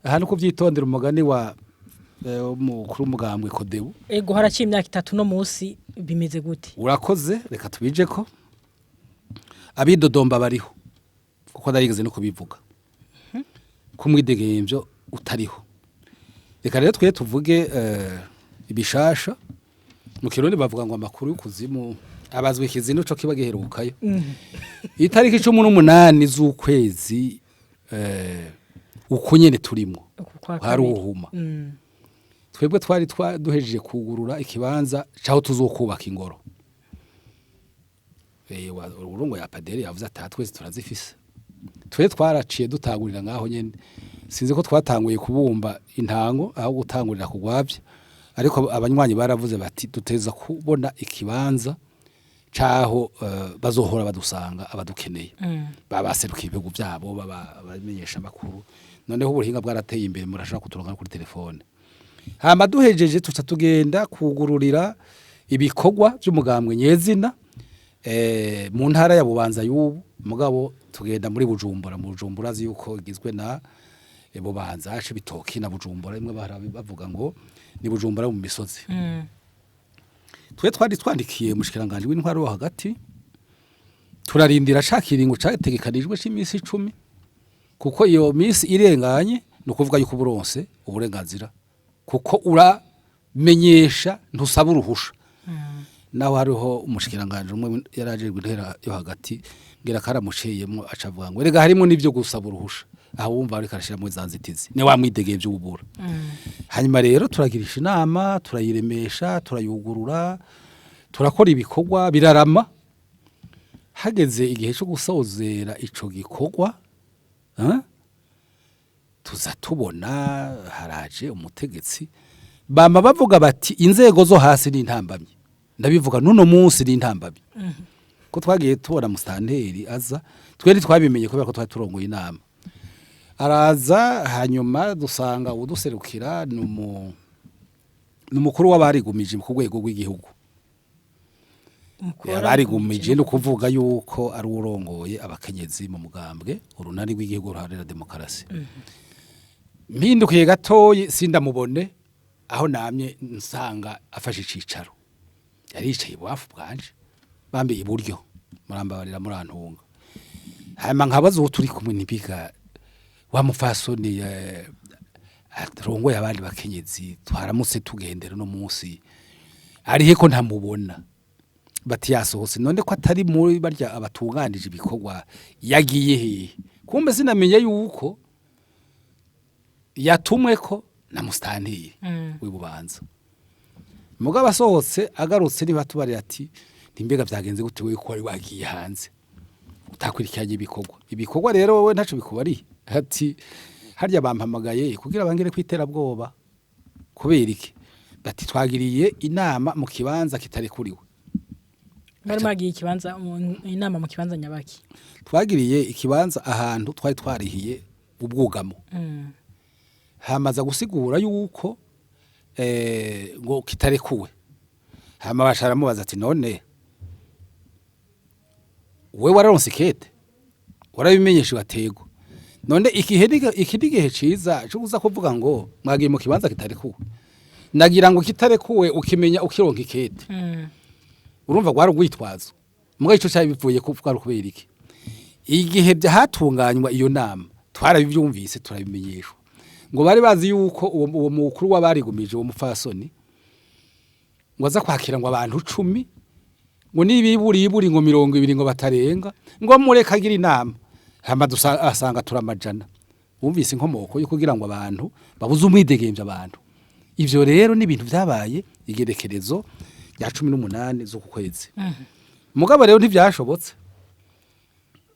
D: aha no kuvyitondera, umugani wa umukuru w'umugambwe Kodebu.
B: Ego, haraciye imyaka 3, no munsi bimeze gute?
D: Urakoze, reka tubije ko abidodomba bariho, kuko ndarigeze no kubivuga ko umwidegemvyo utariho. Reka rero twe tuvuge ibishasha. Mu Kirundi bavuga ngo amakuru y'ukuzimu abazwa ikizinu co kiba giherukayo. Itariki 18 z'ukwezi uku nyene turimwo
B: Uku kwa
D: hari
B: kabiri.
D: ubuhuma. Twebwe twari duhejeje kugurura ikibanza caho tuzokubaka ingoro. Urungo ya paderi yavuze ati: "Twese turazifise." Twe twaraciye dutangurira ngaho nyene. Sinzi ko twatanguye kubumba intango aho gutangurira kugwavya, ariko abanywanyi baravuze bati duteza kubona ikibanza caho bazohora badusanga abadukeneye, babaserukiye ibihugu byabo, baba abamenyesha amakuru. Noneho ubuhinga bwarateye imbere, murashobora kuturonka kuri telefone. Hama duhejeje tuca tugenda kugururira ibikorwa by'umugambwe nyezina mu ntara ya Bubanza y'ubu, mugabo tugenda muri Bujumbura. Mu Bujumbura azi yuko igizwe na Bubanza, Cibitoki na Bujumbura. Imwe bahora bavuga ngo ni Bujumbura mu misozi. Twe twari twandikiye umushikiranganje w'intwaro wo hagati, turarindira ca kiringo categekanijwe c'imisi 10, kuko iyo misi irenganye ni ukuvuga yuko uburonse uburenganzira, kuko uramenyesha ntusaba uruhusha. Naho hariho umushikiranganje umwe yarajejwe intera yo hagati, ngira karamuciyemwo, aca avuga ngo erega harimo n'ivyo gusaba uruhusha. Aho wumva ariko arashiramo za nzitizi, ni wa mwidegemvyo ubura. Hanyuma rero turagirisha inama, turayiremesha, turayugurura, turakora ibikorwa birarama. Hageze igihe cyo gusozera ico gikorwa, tuza tubona haraje umutegetsi. Bama bavuga bati inzego zo hasi ni intambamyi. Ndabivuga n'uno munsi, ni intambamyi, ko twagiye tubona musitanteri aza, twe ntitwabimenye kubera ko twari turongoye inama. Araza, hanyuma dusanga uduserukira ni umukuru w'abarigumije ku rwego rw'igihugu.
B: Umukuru
D: Abarigumije ni ukuvuga yuko ari urongoye abakenyezi mu mugambwe Urunani rw'Igihugu Ruharanira Demokarasi. Mpindukiye gatoyi sindamubone aho namye nsanga afashe icicaro, yari yicaye ibubafu bwanje, bambiye iburyo, murambabarira, murantunga. Hanyuma nkabaza uwo turi kumwe ntibiga wa mufasoni arongoye abandi bakenyezi twaramutse tugendera uno munsi arihe ko ntamubona? Bati yasohotse. None ko atari muri barya abatunganije ibikorwa, yagiye hehe? Kumbe sinamenye yuko yatumwe ko na musitanteri w'ibubanza. Mugabo asohotse agarutse, niba tubarira ati ntimbega byagenze gute wewe ko wari wagiye hanze utakurikiranye ibikorwa? Ibikorwa rero wowe ntaco bikubariye. Ati harya bampamagaye kugira bangere kwiterabwoba. Kubera iki? Bati twagiriye inama mu kibanza kitarekuriwe.
B: Bari mwagiye ikibanza inama mu kibanza nyabaki?
D: Twagiriye ikibanza ahantu twari twarihiye ubwugamo. Hamaza gusigura yuko ngo kitarekuwe. Hama basharamubaza ati none we wararonse ikete, warabimenyesha? Batego none ikihe iki ni igihe ciza cyo kuza kuvuga ngo mwagiye mu kibanza kitarekuwe? Nagira ngo kitarekuwe ukimenya ukironka ikete. Urumva rwari urwitwazo. Muga ico cyari bivuye ko bwari kubera iki? Igihe byahatunganywa iyo nama twarabivyumvise, turabimenyeshwa ngo bari bazi yuko uwo mukuru w'abarigumije, uwo mufasoni, ngo aza kwakira ngo abantu 10, ngo nibiburi iburi ngo 20 ngo batarenga, ngo mureke agira inama. Hama asanga turamajana. Wumvise inkomoko yo kugira ngo abantu babuze umwidegemvya abantu. Ivyo rero ni ibintu vyabaye igerekerezo rya 18 z'uku kwezi. Mugabo rero ntivyashobotse,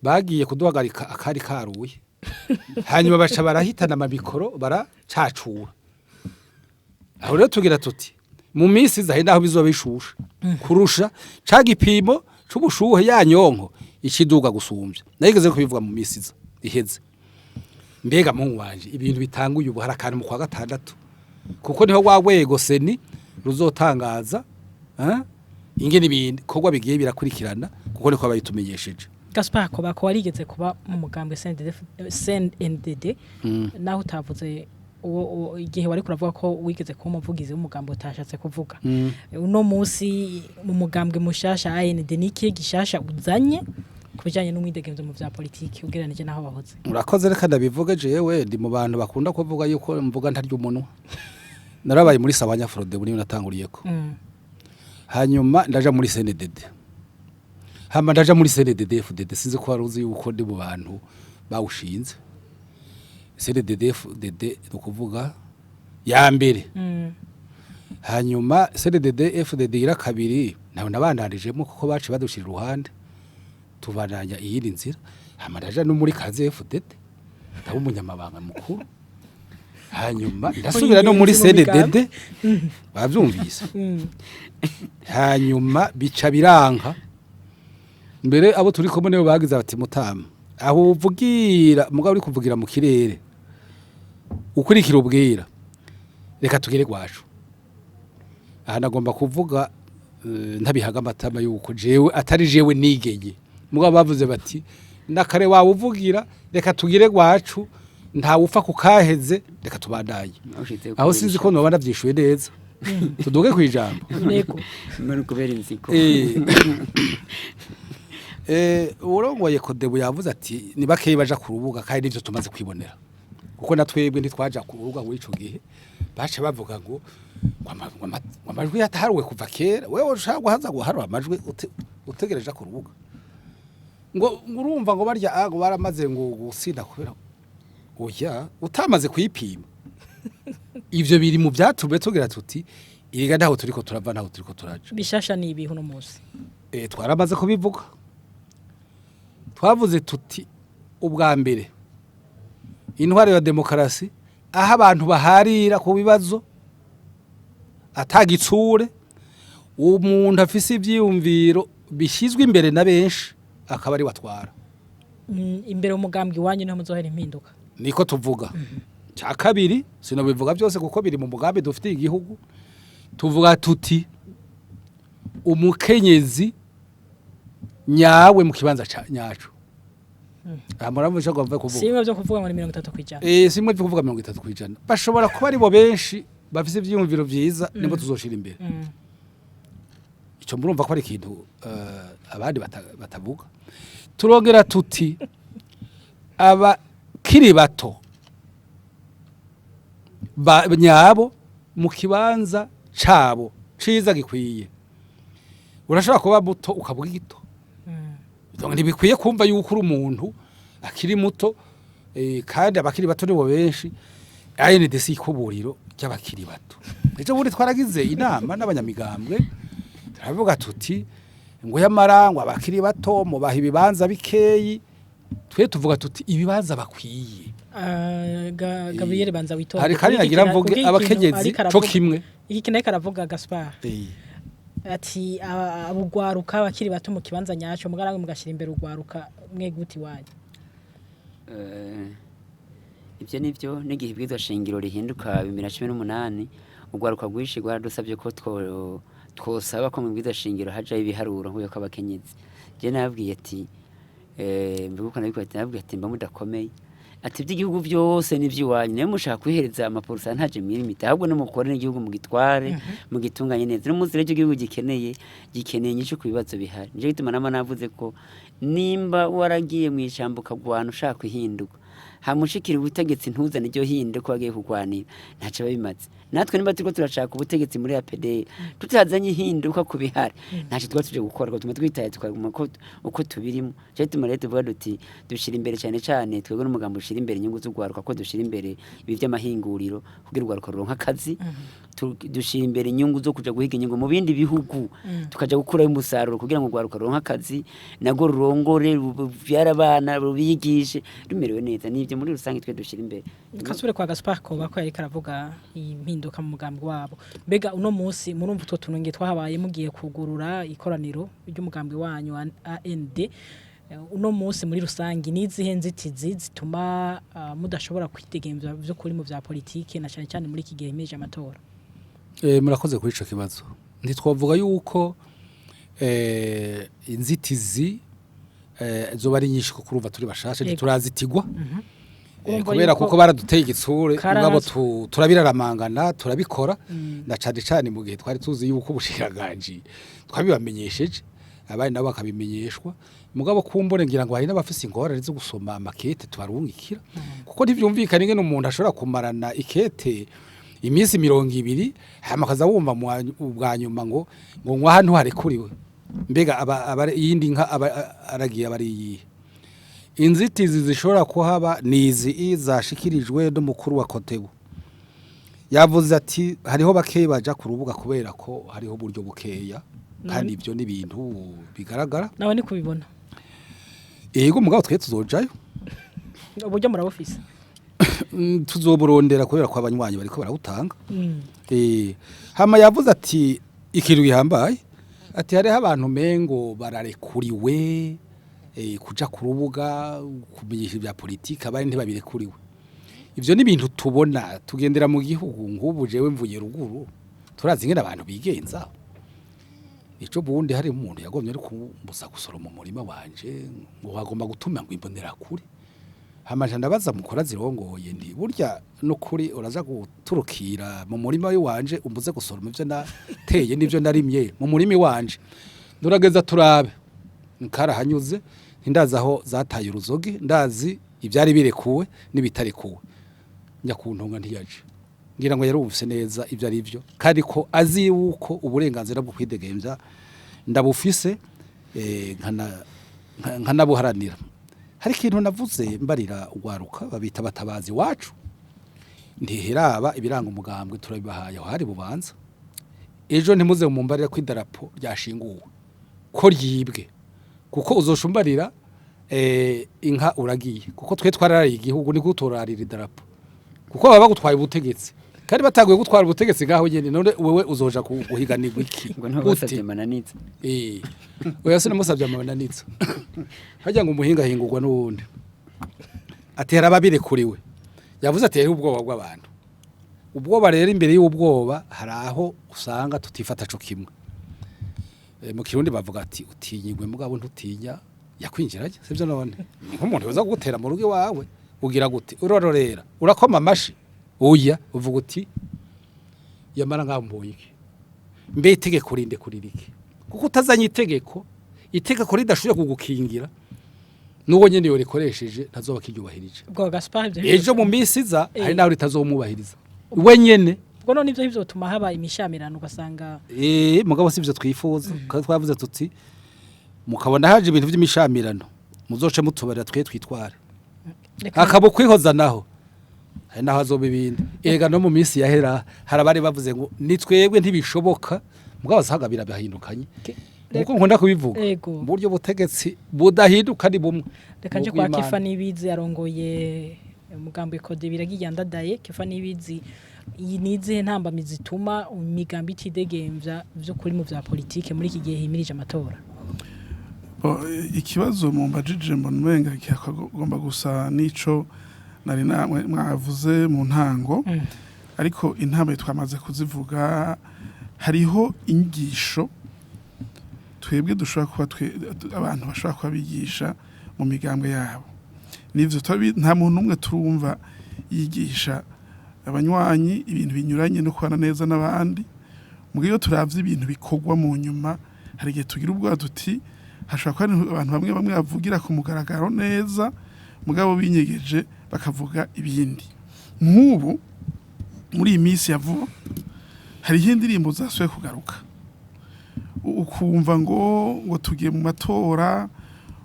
D: bagiye kuduhagarika akari karuye, hanyuma baca barahitana amamikoro baracacura. Aho rero tugira tuti mu minsi iza hari naho bizoba bishusha kurusha ca gipimo c'ubushuhe, ya nyonko ikiduga gusumbya. Nayigeze kubivuga mu minsi iza iheze. Mbega mungu wanje, ibintu bitanguye ubu, hari akantu mu kwa gatandatu, kuko niho wa rwego CENI ruzotangaza ingene ibikorwa bigiye birakurikirana, kuko niko bayitumenyesheje.
B: Gaspar Kobako, warigeze kuba mu mugambwe CNDD, naho utavuze uwo igihe wari kuravuga ko wigeze kuba umuvugizi w'umugambi utashatse kuvuga. Uno munsi mu mugambwe mushasha AND, ni ikihe gishasha uzanye ku bijanye n'umwidegemvyo mu vya politiki ugereranije n'aho wahoze?
D: Urakoze, reka ndabivuge. Jewe ndi mu bantu bakunda kuvuga yuko mvuga ntarya umunwa. Narabaye muri Sawanya Frode, muri natanguriyeko, hanyuma ndaja muri CNDD, hama ndaja muri CNDD FDD. Sinzi ko wari uzi yuko ndi mu bantu bawushinze CNDD FDD, ni ukuvuga ya mbere. Hanyuma CNDD FDD ira kabiri naho nabandanijemo, kuko baci badushira iruhande, tubandanya iyindi nzira. Hama ndaja no muri Kaze FDD, ndaba umunyamabanga mukuru, hanyuma ndasubira no muri
B: ingenzi mu
D: CNDD, bavyumvise. Hanyuma bica biranka. Mbere abo turi kumwe nibo bagize bati: "Mutama, aho uvugira mugabo uri kuvugira mu kirere, ukurikira ubwira, reka tugere gwacu." Aha nagomba kuvuga ntabihaga amatama yuko jewe atari jewe nigeye, mugabo bavuze bati: "Nakare wawe uvugira, reka tugire gwacu, ntawe upfa kukaheze, reka tubandanye."
E: Ushitse
D: Aho sinzi ko noba ndavyishuye neza, tuduge kwijambo.
B: Yego.
E: Mbona kubera inziko.
D: Urongoye Kodebu yavuze ati ni bakeyi baja ku rubuga, kandi nivyo tumaze kwibonera, kuko na twebwe ntitwaja ku rubuga muri ico gihe. Bace bavuga ngo amajwi yataharuwe kuva kera. Wewe ushaka guhaza guharura amajwi utegereje ku rubuga, ngo urumva ngo barya ngo baramaze ngo gusinda kubera oya utamaze kuyipima. Ivyo biri mu byatumye tugira tuti iriga ntaho turiko turava, ntaho turiko turaja.
B: Bishasha ni ibihe uno munsi?
D: Twaramaze kubivuga. Twavuze tuti ubwa mbere intwaro ya demokarasi, aho abantu baharira ku bibazo atagitsure, umuntu afise ivyiyumviro bishyizwe imbere na benshi akaba ari watwara.
B: Imbere umugambwe iwanyu niho muzohera impinduka?
D: Niko tuvuga. Cya kabiri sinobivuga byose kuko biri mu mugambi dufitiye igihugu. Tuvuga tuti umukenyezi nyawe mu kibanza nyaco. Aha muravuze ko mvuye
B: Si
D: kuvuga
B: bimwe byo kuvuga ngo ni 30%?
D: Simwe byo kuvuga 30%, bashobora kuba ari bo benshi bafise ivyiyumviro vyiza, nibo tuzoshira imbere. Ico murumva ko ari ikintu abandi batavuga. Turongera tuti abakiri bato nyabo mu kibanza cabo ciza gikwiye. Urashobora kuba muto ukavuga igito. Donc ntibikwiye kumva yuko uri umuntu akiri muto, kandi abakiri bato nibo benshi. ANDC ikuburiro ry'abakiri bato. Ejo bundi twaragize inama n'abanyamigambwe, turavuga tuti ngo yamarangwa abakiri bato mubaha ibibanza bikeyi. Twe tuvuga tuti ibibanza bakwiye.
B: Gabriel, banza witonde.
D: Hari kandi
B: Kuri iki
D: nagira
B: kuri
D: mvuge
B: iki kintu
D: abakenyezi
B: ariko
D: co kimwe.
B: Iki kintu ariko aravuga Gaspar, ati abugwaruka abakiri bato mu kibanza nyaco, mugarange mugashira imbere ugwaruka mwe guti wanyu.
E: Ibyo nibyo, n'igihe ibwirizwa shingiro rihinduka 2018, urwaruka rwinshi rwaradusabye ko twosaba ko mu ibwirizwa shingiro hajaho ibiharuro nk'uko abakenyezi. Je nababwiye ati mbibuka nabikora ati, nababwiye ati mba mudakomeye, ati iby'igihugu byose n'iby'iwanyu, niyo mushaka kwihereza ama pourcentage mwirimita, ahubwo nimukore n'igihugu mugitware, mugitunganye neza. N'umunsi rero igihugu gikeneye inyishu ku bibazo bihari. Nico gituma nama navuze ko nimba waragiye mu ijambo ukagwana ushaka ihinduka. Hamushikira ubutegetsi ntuzane iryo hinde ko bagiye kurwanira, ntaco bimaze. Natwe niba turiko turashaka ubutegetsi muri APD tutazanye ihinduka ku bihari, ntaco tuba tuje gukora, ko tuma twitaye tukaguma ko uko tubirimo. Cyo tuma rero tuvuga duti dushira imbere cyane cyane twebwe n'umugambi ushira imbere inyungu z'ugwaruka, ko dushira imbere ibi by'amahinguriro kugira urwaruka ruronka akazi. Dushira imbere inyungu zo kuja guhiga inyungu mu bindi bihugu, tukaja gukurayo umusaruro kugira ngo urwaruka ruronke akazi, nagwo rurongore, ruvyare abana, rubigishe rumerewe neza. Nivyo muri rusange twe dushira imbere.
B: Kasubire kwa Gaspar Koba ko yariko aravuga impinduka mu mugambi wabo. Mbega uno munsi murumva utwo tunenge twahabaye mugiye kugurura ikoraniro ry'umugambi wanyu wa AND, uno munsi muri rusangi nizihe nzitizi zituma mudashobora kwidegemvya vy'ukuri mu vya politike, na cyane cyane muri iki gihe himirije amatora?
D: Murakoze kuri ico kibazo. Ntitwavuga yuko inzitizi zoba ari nyinshi, kuko urumva turi bashasha, ntiturazitigwa.
B: Urumva
D: Kubera
B: yuko
D: kuko baraduteye igitsure, mugabo
B: Karahaza.
D: turabiraramangana, turabikora, na cane cane mu gihe twari tuzi yuko ubushikiranganji twabibamenyesheje, abandi nabo bakabimenyeshwa. Mugabo kumbone ngira ngo hari n'abafise ingorane zo gusoma amakete tubarungikira, kuko ntivyumvikana ingene umuntu ashobora kumarana ikete iminsi 20, hama akaza wumva ubwa nyuma ngo ngwa hano harekuriwe. Mbega aba iyindi nka aba aragiye aba ari iyihe? Inzitizi zishobora kuhaba ni izi zashikirijwe n'umukuru wa Kotebu. Yavuze ati hariho bakeya baja ku rubuga kubera ko hariho uburyo bukeya, kandi ibyo ni ibintu bigaragara.
B: Nawe ni kubibona.
D: Yego, mugabo twe tuzojayo.
B: Uburyo murabufise?
D: Tuzoburondera kubera ko abanywanyi bariko barawutanga. Hama yavuze ati ikintu gihambaye, ati hariho abantu mengo bararekuriwe kuja ku rubuga kumenyesha ibya politike, abandi ntibabirekuriwe. Ivyo ni ibintu tubona tugendera mu gihugu. Nk'ubu jewe mvuye ruguru, turazi ingene abantu bigenza. Ico bundi hari umuntu yagomye ari kumbuza gusoroma umurima wanje, ngo bagomba gutuma ngo imbonera kure. Hamaja ndabaza mukora zirongoye, ndi burya nukuri uraza guturukira mu murima w'iwanje umbuze gusoroma ivyo nateye n'ivyo narimye mu murima wanje? Ndurageza turabe nkarahanyuze, ntindazi aho zataye uruzogi, ndazi ivyari birekuwe n'ibitarekuwe. Nyakuntunga ntiyaje, ngira ngo yarumvise neza ivyo ari byo, kandi ko azi yuko uburenganzira bwo kwidegemvya ndabufise, nkanabuharanira. Hari ikintu navuze mbarira ugwaruka babita batabazi wacu, ntihiraba ibiranga umugambwe turabibahaye aho hari bubanza. Ejo ntimuze mumbarira ko idarapo ryashinguwe, ko ryibwe, kuko uzoshumbarira inka uragiye, kuko twe twararaye igihugu, ni gutorarira idarapo, kuko baba bagutwaye ubutegetsi, kandi bataguye gutwara ubutegetsi ngaho nyene. None wewe uzoja guhiganirwa iki?
E: Ngo niho
D: Gute?
E: basavye mananiza.
D: Oya, sinamusabye amananiza. Harya ngo umuhinga ahingurwa n'uwundi. Atera ababirekuriwe. Yavuze ati hariho ubwoba bw'abantu. Ubwoba rero, imbere y'ubwoba hari aho usanga tutifata co kimwe. Mu Kirundi bavuga ati utinyigwe mugabo ntutinya yakwinjiranye, sivyo? None ni nk'umuntu yoza kugutera mu rugo iwawe, ugira gute? Urororera, urakoma amashi? Oya, uvuga uti yamara ngambuye iki? Mbe itegeko rinde kuririke? Kuko utazanye itegeko, itegeko ridashoboye kugukingira, n'uwo nyene yorikoresheje ntazoba kiryubahirije.
B: Ubwo Gaspar ivyo
D: Ejo mu minsi iza hari naho ritazomwubahiriza we nyene.
B: Ubwo none ivyo bizotuma haba imishamirano ugasanga
D: Mugabo sivyo twifuza, kandi twavuze tuti mukabona haje ibintu vy'imishamirano, muzoce mutubarira twe twitware.
B: Reka
D: Hakaba ukwihoza naho, hari naho hazoba ibindi. Ega no mu minsi yahera hari abari bavuze ngo ni twebwe ntibishoboka, mugabo saga birabahindukanye. Nkuko nkunda kubivuga,
B: Ego.
D: mu buryo butegetsi budahinduka ni bumwe.
B: Reka nje kwa
D: Ubw'Imana.
B: Kefa Nibizi arongoye umugambi Kode biragiye ndadaye. Kefa Nibizi, iyi nizihe ntambamizi zituma imigambi itidegemvya vy'ukuri mu vya politike muri iki gihe himirije amatora?
C: Bo, ikibazo mumbajije mbona umenga kikagomba gusa n'ico nari namwe mwavuze mu ntango, ariko intambwe twamaze kuzivuga. Hariho inyigisho twebwe dushobora kuba abantu bashobora kuba bigisha mu migambwe yabo, nivyo nta muntu umwe turumva yigisha abanywanyi ibintu binyuranye no kubana neza n'abandi. Mugihe iyo turavye ibintu bikorwa mu nyuma, hari igihe tugira ubwoba duti hashobora kuba hari abantu bamwe bamwe bavugira ku mugaragaro neza. Mugabo binyegeje bakavuga ibindi. Nk'ubu muri iyi minsi ya vuba hariho indirimbo zasubiye kugaruka, ukumva ngo tugiye mu matora,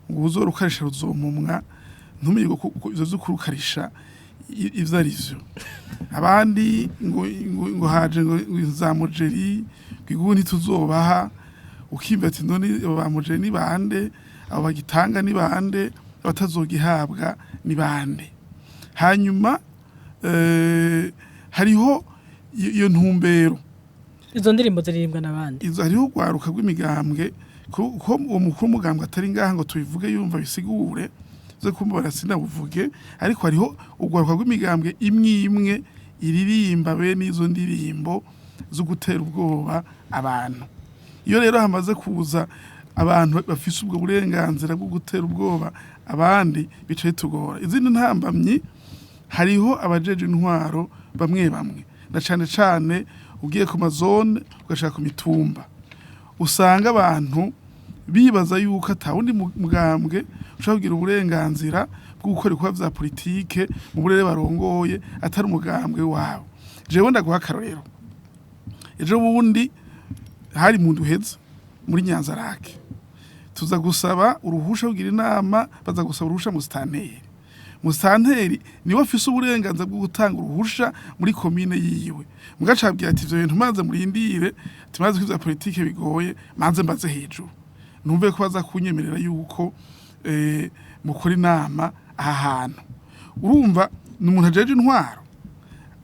C: ngo uzorukarisha ruzomumwa, ntumenye ngo ivyo vy'ukurukarisha ivyo ari vyo. Abandi ngo haje ngo za mujeri, ngo igugu ntituzobaha. Ukimva ati: "None abo ba mujeri ni bande? Abo bagitanga ni bande? Abatazogihabwa ni bande?" Hanyuma hariho iyo ntumbero.
B: Izo ndirimbo ziririmbwa n'abandi?
C: Izo hariho urwaruka rw'imigambwe, ko uwo mukuru w'umugambwe atari ngaha ngo tubivuge yumva bisigure zo kumva sinabuvuge, ariko hariho urwaruka rw'imigambwe imwe imwe iririmba bene izo ndirimbo zo gutera ubwoba abantu. Iyo rero hamaze kuza abantu bafise ubwo burenganzira bwo gutera ubwoba abandi, bica bitugora. Izindi ntambamyi, hariho abajeje intwaro bamwe bamwe, na cane cane ugiye ku mazone, ugashaka ku mitumba, usanga abantu bibaza yuko atawundi mugambwe ushobora kugira uburenganzira bwo gukora ibikorwa vya politike mu burere barongoye atari umugambwe wabo. Jewe ndaguha akarorero. Ejo bundi hari mu nduheza muri Nyanzarake, tuza gusaba uruhusha kugira inama, baza gusaba uruhusha musitanteri. Musitanteri niwe afise uburenganzira bwo gutanga uruhusha muri komine yiwe. Mugaca abwira ati: "Ivyo bintu maze murindire, tumaze ko ivya politike bigoye, manze mbaze hejuru numve ko baza kunyemerera yuko mukora inama aha hantu." Urumva ni umuntu ajeje intwaro.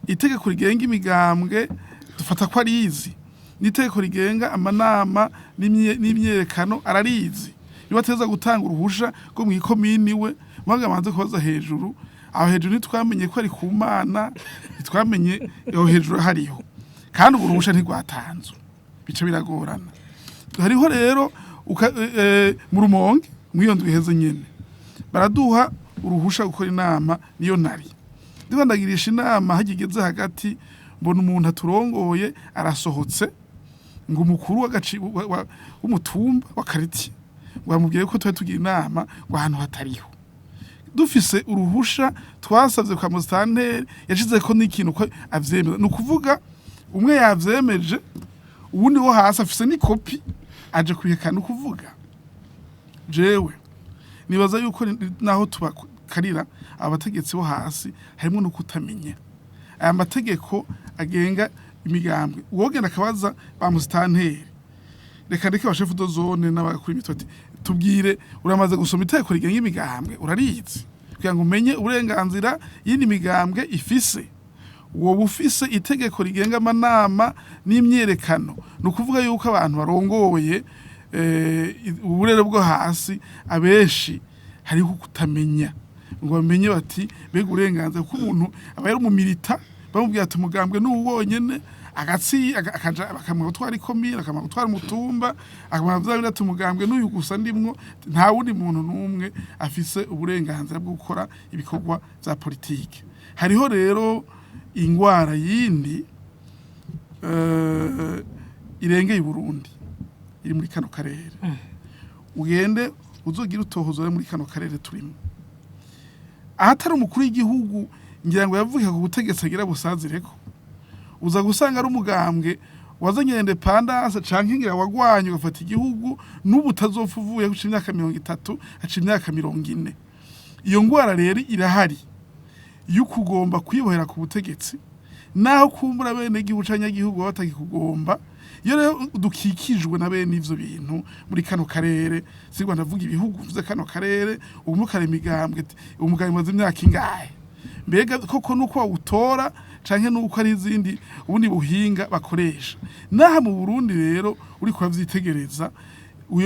C: Itegeko rigenga imigambwe dufata ko arizi, n'itegeko rigenga amanama n'imyerekano ararizi, niba ateza gutanga uruhusha rwo mu ikomini we, mpamvu abanze kubaza hejuru. Aho hejuru ntitwamenye ko ari ku Mana, ntitwamenye aho hejuru hariho, kandi urwo ruhusha ntirwatanzwe, bica biragorana. Hariho rero mu Rumonge mw'iyo ndwi iheze nyene baraduha uruhusha gukora inama, niyo nari ndiko ndagirisha inama. Hagigeze hagati mbona umuntu aturongoye arasohotse, ngo umukuru w'umutumba wa karitiye ngo bamubwire ko twari tugira inama ngo ahantu hatariho, dufise uruhusha twasavye kwa musitanteri, yashize ko n'ikintu ko avyemeza. Ni ukuvuga umwe yavyemeje, uwundi wo hasi afise n'ikopi aje kwihekana. Ukuvuga jewe nibaza yuko naho tubakarira abategetsi bo hasi, harimo no kutamenya aya mategeko agenga imigambwe. Uwogenda akabaza ba musitanteri, reka ndeke abashefu de zone n'abakuru imitwe, ati: "Tubwire, uramaze gusoma itegeko rigenga imigambwe? Urarizi kugira ngo umenye uburenganzira y'indi migambwe ifise? Wowe ufise itegeko rigenga amanama n'imyerekano?" Ni ukuvuga yuko abantu barongoye uburere bwo hasi abenshi hariho kutamenya ngo bamenye bati: "Mbega uburenganzira?" Kuko umuntu aba yari umumilita, bamubwira ati: "Umugambwe ni uwu wonyene," agatsi akaja bakamuha gutwara ikomine, akamuha gutwara umutumba, akamuha vya bindi, ati: "Umugambwe n'uyu gusa ndimwo, nta wundi muntu n'umwe afise uburenganzira bwo gukora ibikorwa vya politike." Hariho rero ingwara yindi irengeye Burundi, iri muri kano karere. Ugende uzogira utohoza muri kano karere turimo, ahatari umukuru w'igihugu ngira ngo yavuke ku butegetsi agira busazireko, uza gusanga ari umugambwe wazanye indépendance canke ngira wagwanye ugafata igihugu, n'ubu utazopfa uvuye guca imyaka 30, aca imyaka 40. Iyo ngwara rero irahari yo kugomba kwibohera ku butegetsi, naho kumbura bene igihugu canke igihugu baba batakikugomba. Iyo rero dukikijwe na bene ivyo bintu muri kano karere, sirwa ndavuga ibihugu, mvuze kano karere, ubu kare imigambwe, umugambwe umaze imyaka ingahe? Mbega koko nuko bawutora canke nuko ari izindi ubundi buhinga bakoresha? Naha mu Burundi rero uri kuravyitegereza,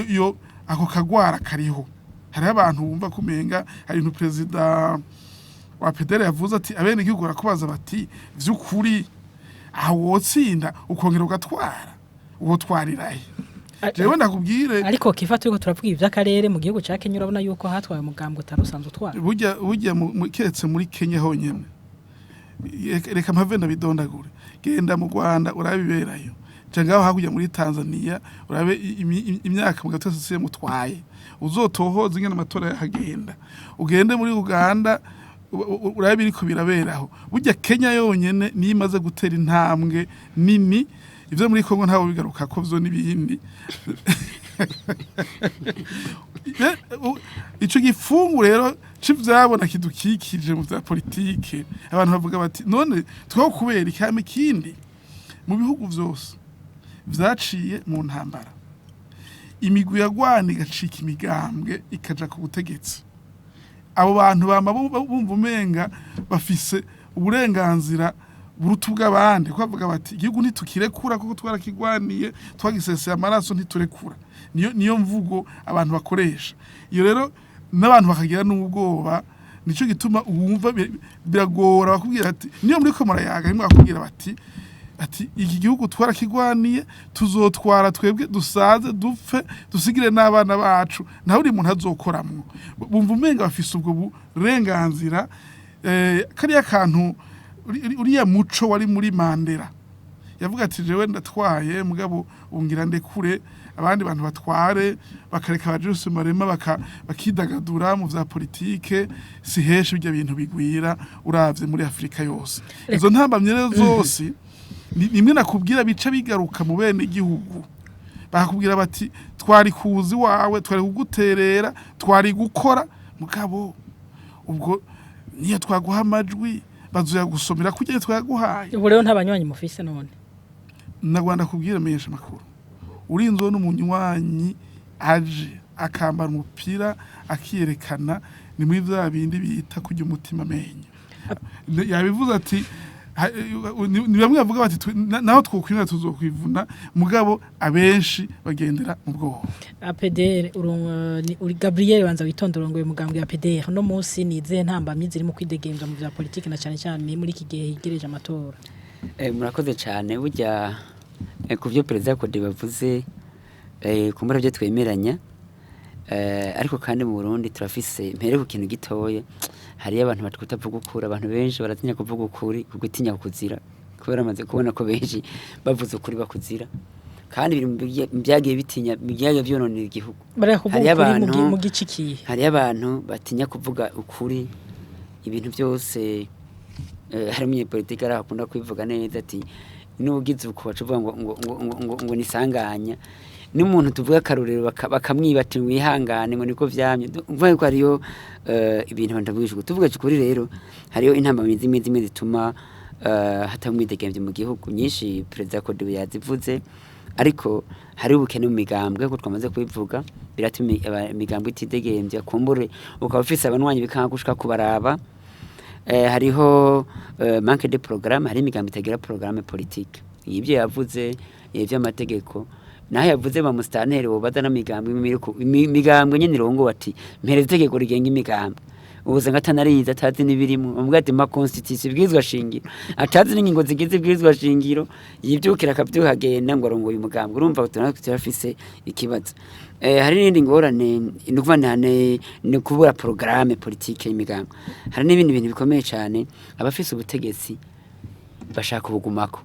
C: iyo ako kagwara kariho. Hariho abantu bumva kumenga hari ibintu perezida wa PDR yavuze ati: "Abene igihugu barakubaza bati vy'ukuri aho wotsinda ukongera ugatwara, wotwarirahe?" Jewe ndakubwire.
B: Ariko kifa turiko turavuga ivy'akarere, mu gihugu ca Kenya urabona yuko hatwaye umugambwe utari usanzwe utwara.
C: Burya keretse muri Kenya honyene, reka mpave ndabidondagure. Genda mu Rwanda urabiberayo. Cyangwa hakurya muri Tanzania, urabe imyaka mu gatatu CCM mutwaye, uzotohoza ingene amatora yahagenda. Ugende muri Uganda, urabe biriko biraberaho. Burya Kenya yonyene niyo imaze gutera intambwe nini. Ivyo muri Kongo ntawo bigaruka ko vyo n'ibindi. Ico gifungu rero c'ivyabona kidukikije mu vya politike, abantu bavuga bati: "None two kubera ikame?" Ikindi, mu bihugu vyose vyaciye mu ntambara, imigwi yagwana igacika imigambwe, ikaja ku butegetsi, abo bantu bama bumva umenga bafise uburenganzira buruta ubw'abandi, kuko bavuga bati: "Igihugu ntitukirekura kuko twarakigwaniye, twagiseseye amaraso, ntiturekura." Niyo mvugo abantu bakoresha. Iyo rero n'abantu bakagira n'ubwoba. Nico gituma wumva biragora. Bakubwira ati niyo muri ko murayaga rimwe, bakubwira bati ati: "Iki gihugu twarakigwaniye, tuzotwara twebwe, dusaze, dupfe, dusigire n'abana bacu, nta buri muntu azokoramwo." Bumva umenga bafise ubwo burenganzira. Kariya kantu, uriya muco wari muri Mandela, yavuga ati: "Jewe ndatwaye, mugabo ungira ndekure abandi bantu batware," bakareka ba Julius Malema bakidagadura mu vya politike. Si henshi ibyo bintu bigwira uravye muri Afrika yose. Izo ntambamye rero zose ni nimwe nakubwira bica bigaruka mu bene igihugu, bakakubwira bati: "Twari kuzi wawe, twari kuguterera, twari gukora, mugabo ubwo niyo twaguha amajwi bazoya gusomera kugira twaguhaye."
B: Ubu rero nta banywanyi mufise none?
C: Nagwanda kubwira menyesha makuru, urinzwe n'umunywanyi aje akambara umupira akiyerekana, ni muri vya bindi bita kurya umutima amenyo. Yabivuze ati ni bamwe bavuga bati: "Naho twokwimira tuzokwivuna," mugabo abenshi bagendera mu bwoba.
B: APDR, uri Gabriel banza witondera ngo uyu mugambwe wa APDR no munsi ni izihe ntambamyi ziri mu kwidegemvya mu vya politike, na cyane cyane muri iki gihe higereje amatora?
E: Murakoze cyane. Burya ku byo perezida Kode bavuze, kumbura byo twemeranya, ariko kandi mu Burundi turafise, mpere ku kintu gitoya, hariyo abantu batwita ukuri. Abantu benshi baratinya kuvuga ukuri kugutinya kuzira, kubera amaze kubona ko benshi bavuze ukuri bakuzira, kandi biri mu byagiye bitinya, byagiye byononera igihugu.
B: Bareka kuvuga
E: Hariyo
B: ukuri mu
E: abantu
B: mu gice ikihe?
E: Hariyo abantu batinya kuvuga ukuri ibintu byose. Hari umunyepolitike ari akunda kwivuga neza ati: "N'ugize uku baca uvuga ngo nisanganya." N'umuntu tuvuga akarorero bakamwiba ati: "Wihangane," ngo niko vyamye. Umva yuko hariyo ibintu abantu bavugisha ukuri. Tuvuga ukuri rero, hariyo intambamyi zimwe zimwe zituma hataba umwidegemvyo mu gihugu, nyinshi perezida Kodebu yazivuze, ariko hari ubukene mu migambwe ko twamaze kubivuga, biratuma imigambwe itidegemvya. Kumbure ukaba ufise abanywanyi bikanga gushika kubaraba. Hariho manque de programme, hari imigambi itagira programme politique. Ibyo yavuze iby'amategeko, naho yavuze ba musitanteri bobaza n'imigambwe imigambwe nyene irongo bati: "Mpereza itegeko rigenga imigambwe." Ubu usanga atanarize, atazi n'ibirimo. Bamubwira ati: "Ma constitution, ibwirizwa shingiro," atazi n'ingingo zigize ibwirizwa shingiro, yivyukira akavyuka agenda ngo arongoye umugambwe. Urumva natwe turafise ikibazo. Hari n'indi ngorane, ni ukuvuga ni kubura programme politique y'imigambwe. Hari n'ibindi bintu bikomeye cyane: abafise ubutegetsi bashaka kubugumako,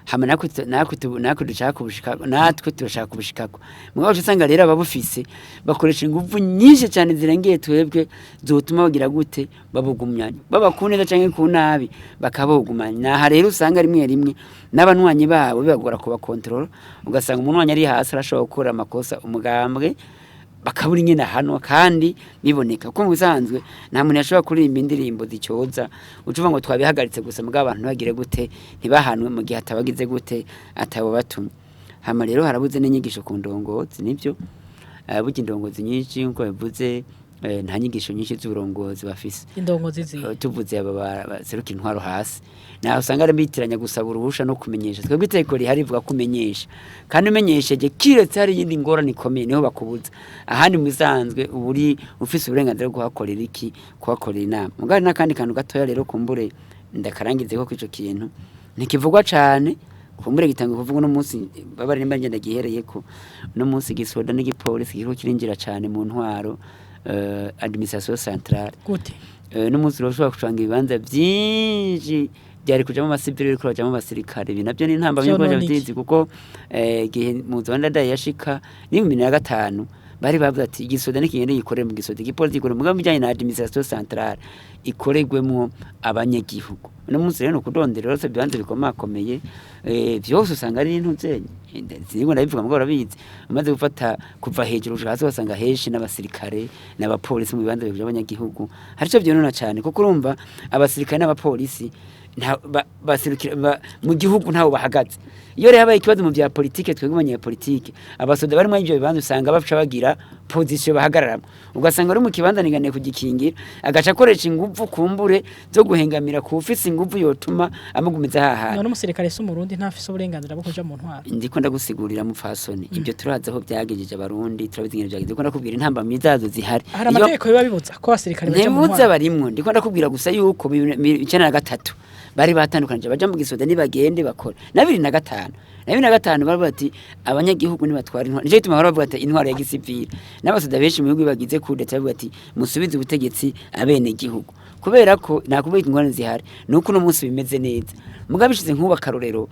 E: hama natwe dushaka kubushikako, natwe turashaka kubushikako. Mugabo uca usanga rero ababufise bakoresha inguvu nyinshi cyane zirengeye twebwe, zotuma bagira gute? Babugumyanya, baba ku neza canke ku nabi, bakabugumanya. Naha rero usanga rimwe rimwe n'abanywanyi babo bibagora kubakontorora, ugasanga umunywanyi ari hasi arashobora gukora amakosa, umugambwe bakabura ingene ahanwa kandi biboneka kuko mu bisanzwe nta muntu yashobora kuririmba indirimbo zicyoza ucuva ngo twabihagaritse gusa, mugabo abantu ntibagire gute? Ntibahanwe mu gihe atabagize gute? Atababatumye. Hama rero harabuze n'inyigisho ku ndongozi. Nibyo, burya indongozi nyinshi nk'uko bivuze, nta nyigisho nyinshi z'uburongozi bafise.
B: Indongozi zihe?
E: Tuvuze aba baseruka intwaro hasi, naho usanga ari bitiranya gusaba uruhusha no kumenyesha. Twebwe itegeko rihari rivuga ko umenyesha, kandi umenyesheje kiretse hari iyindi ngorane ikomeye niho bakubuza. Ahandi mu bisanzwe uba uri ufise uburenganzira bwo kuhakorera iki? Kuhakorera inama. Mugabo hari n'akandi kantu gatoya rero, kumbure ndakarangize ko ico kintu ntikivugwa cane, kumbure gitanga kuvuga uno munsi babari nimba ngenda gihereyeko uno munsi. Igisoda n'igipolisi kiriko kirinjira cane mu ntwaro, administration centrale.
B: Gute?
E: N'umunsi urashobora gucanga ibibanza byinshi. Byari kujamo abasivili, ariko bajamo abasirikare. Ibi nabyo ni intambamyi
B: Vyonona
E: kuko
B: iki?
E: byizi kuko igihe Mpuzabandadaye yashika ni 2005, bari bavuze ati igisoda nikigende gikorere mu gisoda, igipolisi gikorere mu bijyanye na administration centrale, ikoregwemwo abanyagihugu. Uno munsi rero ni ukudondera rwose ibibanza bikomakomeye, vyose usanga ari intuzenye. Sinigwa ndabivuga mugabo urabizi, umaze gufata kuva hejuru gushika hasi wasanga henshi n'abasirikare n'abapolisi mu bibanza by'abanyagihugu. Hari ico vyonona cane, kuko urumva abasirikare n'abapolisi basirukira mu gihugu ntawo bahagaze. Iyo rero habaye ikibazo mu vya politike, twebwe abanyapolitike, abasoda bari muri ivyo bibanza usanga baca bagira position bahagararamo, ugasanga ari mu kibanza niganiye kugikingira, agaca akoresha inguvu kumbure zo guhengamira ku ufise inguvu yotuma amugumiza hahandi.
B: None umusirikare si umurundi? Ntafise uburenganzira bwo kuja mu ntwaro?
E: Ndiko ndagusigurira, mupfasoni, ibyo turazi aho byagejeje abarundi, turabizi ingene byagenze. Ndiko ndakubwira intambamyi zazo zihari.
B: Hari amategeko biba bibuza ko abasirikare baja mu
E: Ntibuza
B: ntwaro?
E: Barimwo. Ndiko ndakubwira gusa yuko 1993 bari batandukanije, baja mu gisoda nibagende bakora, na 2005, na 2005 baravuga ati abanyagihugu nibatwara intwaro. Nico gituma bahora bavuga ati intwaro ya gisivile. N'abasoda benshi mu bihugu bagize kudeta bavuga ati musubize ubutegetsi abenegihugu, kubera ko nakuvuga ingorane zihari nuko uno munsi bimeze neza. Mugabo bishize nk'ubu akarorero,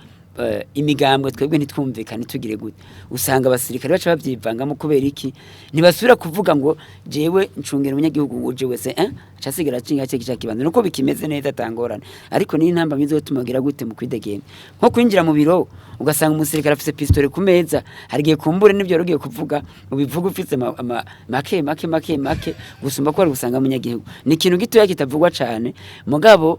E: imigambwe twebwe ntitwumvikane, tugire gute, usanga abasirikare baca bavyivangamo. Kubera iki? Ntibasubira kuvuga ngo jewe ncungera umunyagihugu uje wese, aca asigara acinga cye gica kibanza. Nuko bikimeze neza atangorane, ariko ni intambamyi izotuma gira gute mu kwidegembya, nko kwinjira mu biro ugasanga umusirikare afise pistole ku meza. Hari igihe kumbure n'ivyo wari ugiye kuvuga ubivuga ufise make make make make gusumba ko wari gusanga umunyagihugu. Ni ikintu gitoya kitavugwa cane, mugabo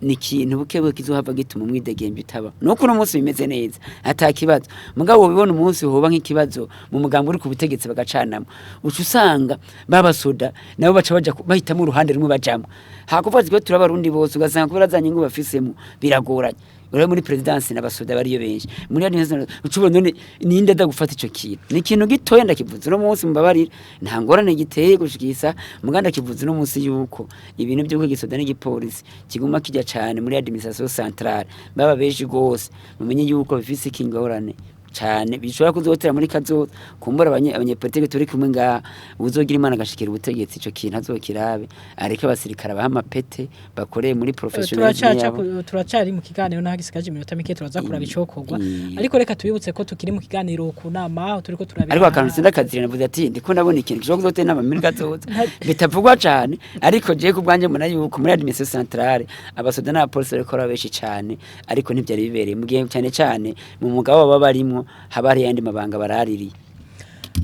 E: ni ikintu buke buke kizohava gituma umwidegemvyo utaba. Nuko uno munsi bimeze neza ata kibazo, mugabo wobibona umunsi hoba nk'ikibazo mu mugambi uri ku butegetsi bagacanamwo, uca usanga babasoda nabo baca baja bahitamo uruhande rumwe bajamwo, hakuvuga ati twe turi abarundi bose. Ugasanga kubera za nyungu bafisemo biragoranye. Uri muri présidence n'abasoda bariyo benshi, muri administration ucubona. None ninde aza gufata ico kintu? Ni ikintu gitoya, ndakivuze uno munsi, mbabarire, nta ngorane giteye gushikisa muganda. Kivuze uno munsi yuko ibintu by'uko igisoda n'igipolisi kiguma kijya cane muri administration centrale, baba benshi gose, mumenye yuko bifise ikingorane cane bishobora kuzotera muri kazoza. Kumbura abanyepolitike turi kumwe ngaha, uzogira Imana agashikira ubutegetsi, ico kintu azokirabe, areke abasirikare abaha amapete, bakoreye muri professionnalisme
B: Turacaca
E: yabo.
B: Turacari mu kiganiro, naho gisigaje iminota mike, turaza kuraba icokorwa. Ariko reka tubibutse ko tukiri mu kiganiro ku nama, aho turiko turabira
E: Ariko akantu sindakazira, navuze ati ndiko ndabona ikintu gishobora kuzotera inama muri kazoza bitavugwa cane, ariko jewe ku bwanje mbona yuko muri administration centrale abasoda n'abapolisi bariko baba benshi cane, ariko ntivyari bibereye mu gihe cane cane mu mugabo baba barimwo haba hari ayandi mabanga baraririye.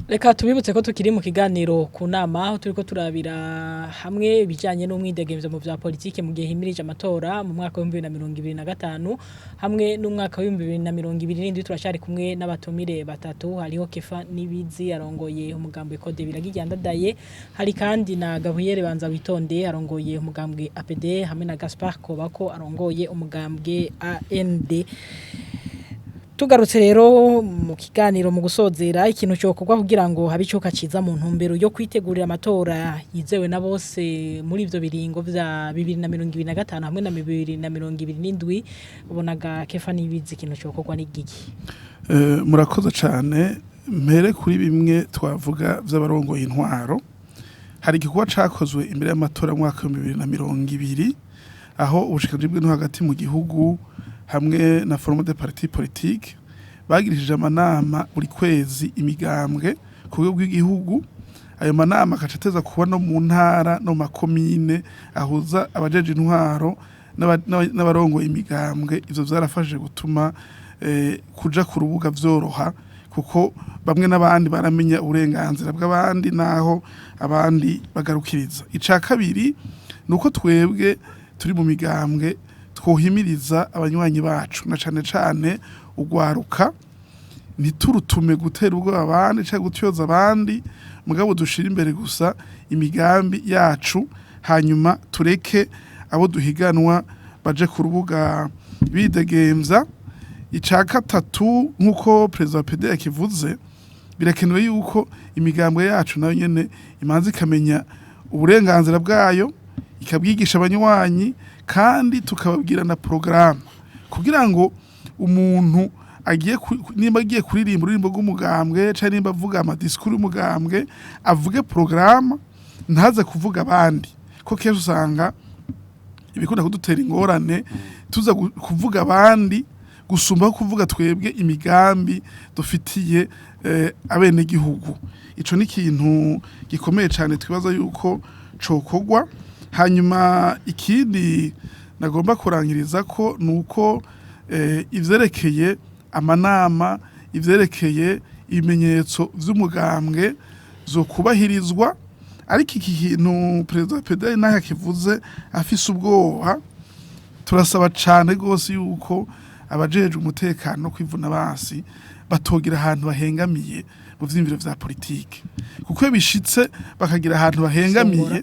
B: Reka tubibutse ko tukiri mu kiganiro ku nama, aho turiko turabira hamwe ibijanye n'umwidegemvyo mu vya politike mu gihe himirije amatora mu mwaka wa 2025 hamwe n'umwaka wa 2027. Turacari kumwe n'abatumire batatu. Hariho Kefa Nibizi arongoye umugambwe Code Biragijyandadaye, hari kandi na Gabriel Banza Witonde arongoye umugambwe APD, hamwe na Gaspard Kobako arongoye umugambwe AND. Tugarutse rero mu kiganiro, mu gusozera, ikintu cyokorwa kugira ngo habe icoka ciza mu ntumbero yo kwitegurira amatora yizewe na bose muri ivyo biringo vya 2025 hamwe na 2027, ubonaga Kefa Nibizi ikintu cyokorwa n'igiki?
C: Murakoze cyane. Mpere kuri bimwe twavuga vy'abarongoye intwaro. Hari igikorwa cakozwe imbere y'amatora mu mwaka wa 2020, aho ubushikiranganji bw'intwaro hagati mu gihugu hamwe na Forum des partis politiques bagirishije amanama buri kwezi imigambwe ku rwego rw'igihugu. Ayo manama agaca ateza kuba no mu ntara no mu makomine, ahuza abajeje intwaro n'abarongoye imigambwe. Ivyo vyarafashije gutuma kuja ku rubuga vyoroha, kuko bamwe n'abandi baramenya uburenganzira bw'abandi naho abandi bagarukiriza. Ica kabiri ni uko twebwe turi mu migambwe twohimiriza abanywanyi bacu, na cane cane ugwaruka, ntiturutume gutera ubwoba abandi canke gutyoza abandi, mugabo dushira imbere gusa imigambi yacu, hanyuma tureke abo duhiganwa baje ku rubuga bidegemvya. Ica gatatu, nk'uko perezida wa PD yakivuze, birakenewe yuko imigambwe yacu nayo nyene imanza ikamenya uburenganzira bwayo, ikabwigisha abanywanyi, kandi tukababwira na porogaramu, kugira ngo umuntu agiye nimba agiye kuririmba ururimbo rw'umugambwe canke nimba avuga amadisikuru y'umugambwe, avuge porogaramu, ntaze kuvuga abandi, ko kenshi usanga ibikunda kudutera ingorane. Tuza kuvuga abandi gusumba kuvuga twebwe imigambi dufitiye abenegihugu. Ico ni ikintu gikomeye cane twibaza yuko cokogwa. Hanyuma ikindi nagomba kurangiriza ko nuko ivyerekeye amanama, ivyerekeye ibimenyetso vy'umugambwe zo kubahirizwa. Ariko iki kintu perezida wa PDR naho akivuze afise ubwoba, turasaba cane rwose yuko abajejwe umutekano no kwivuna basi batogira ahantu bahengamiye mu vyiyumviro vya politike, kuko iyo bishitse bakagira ahantu bahengamiye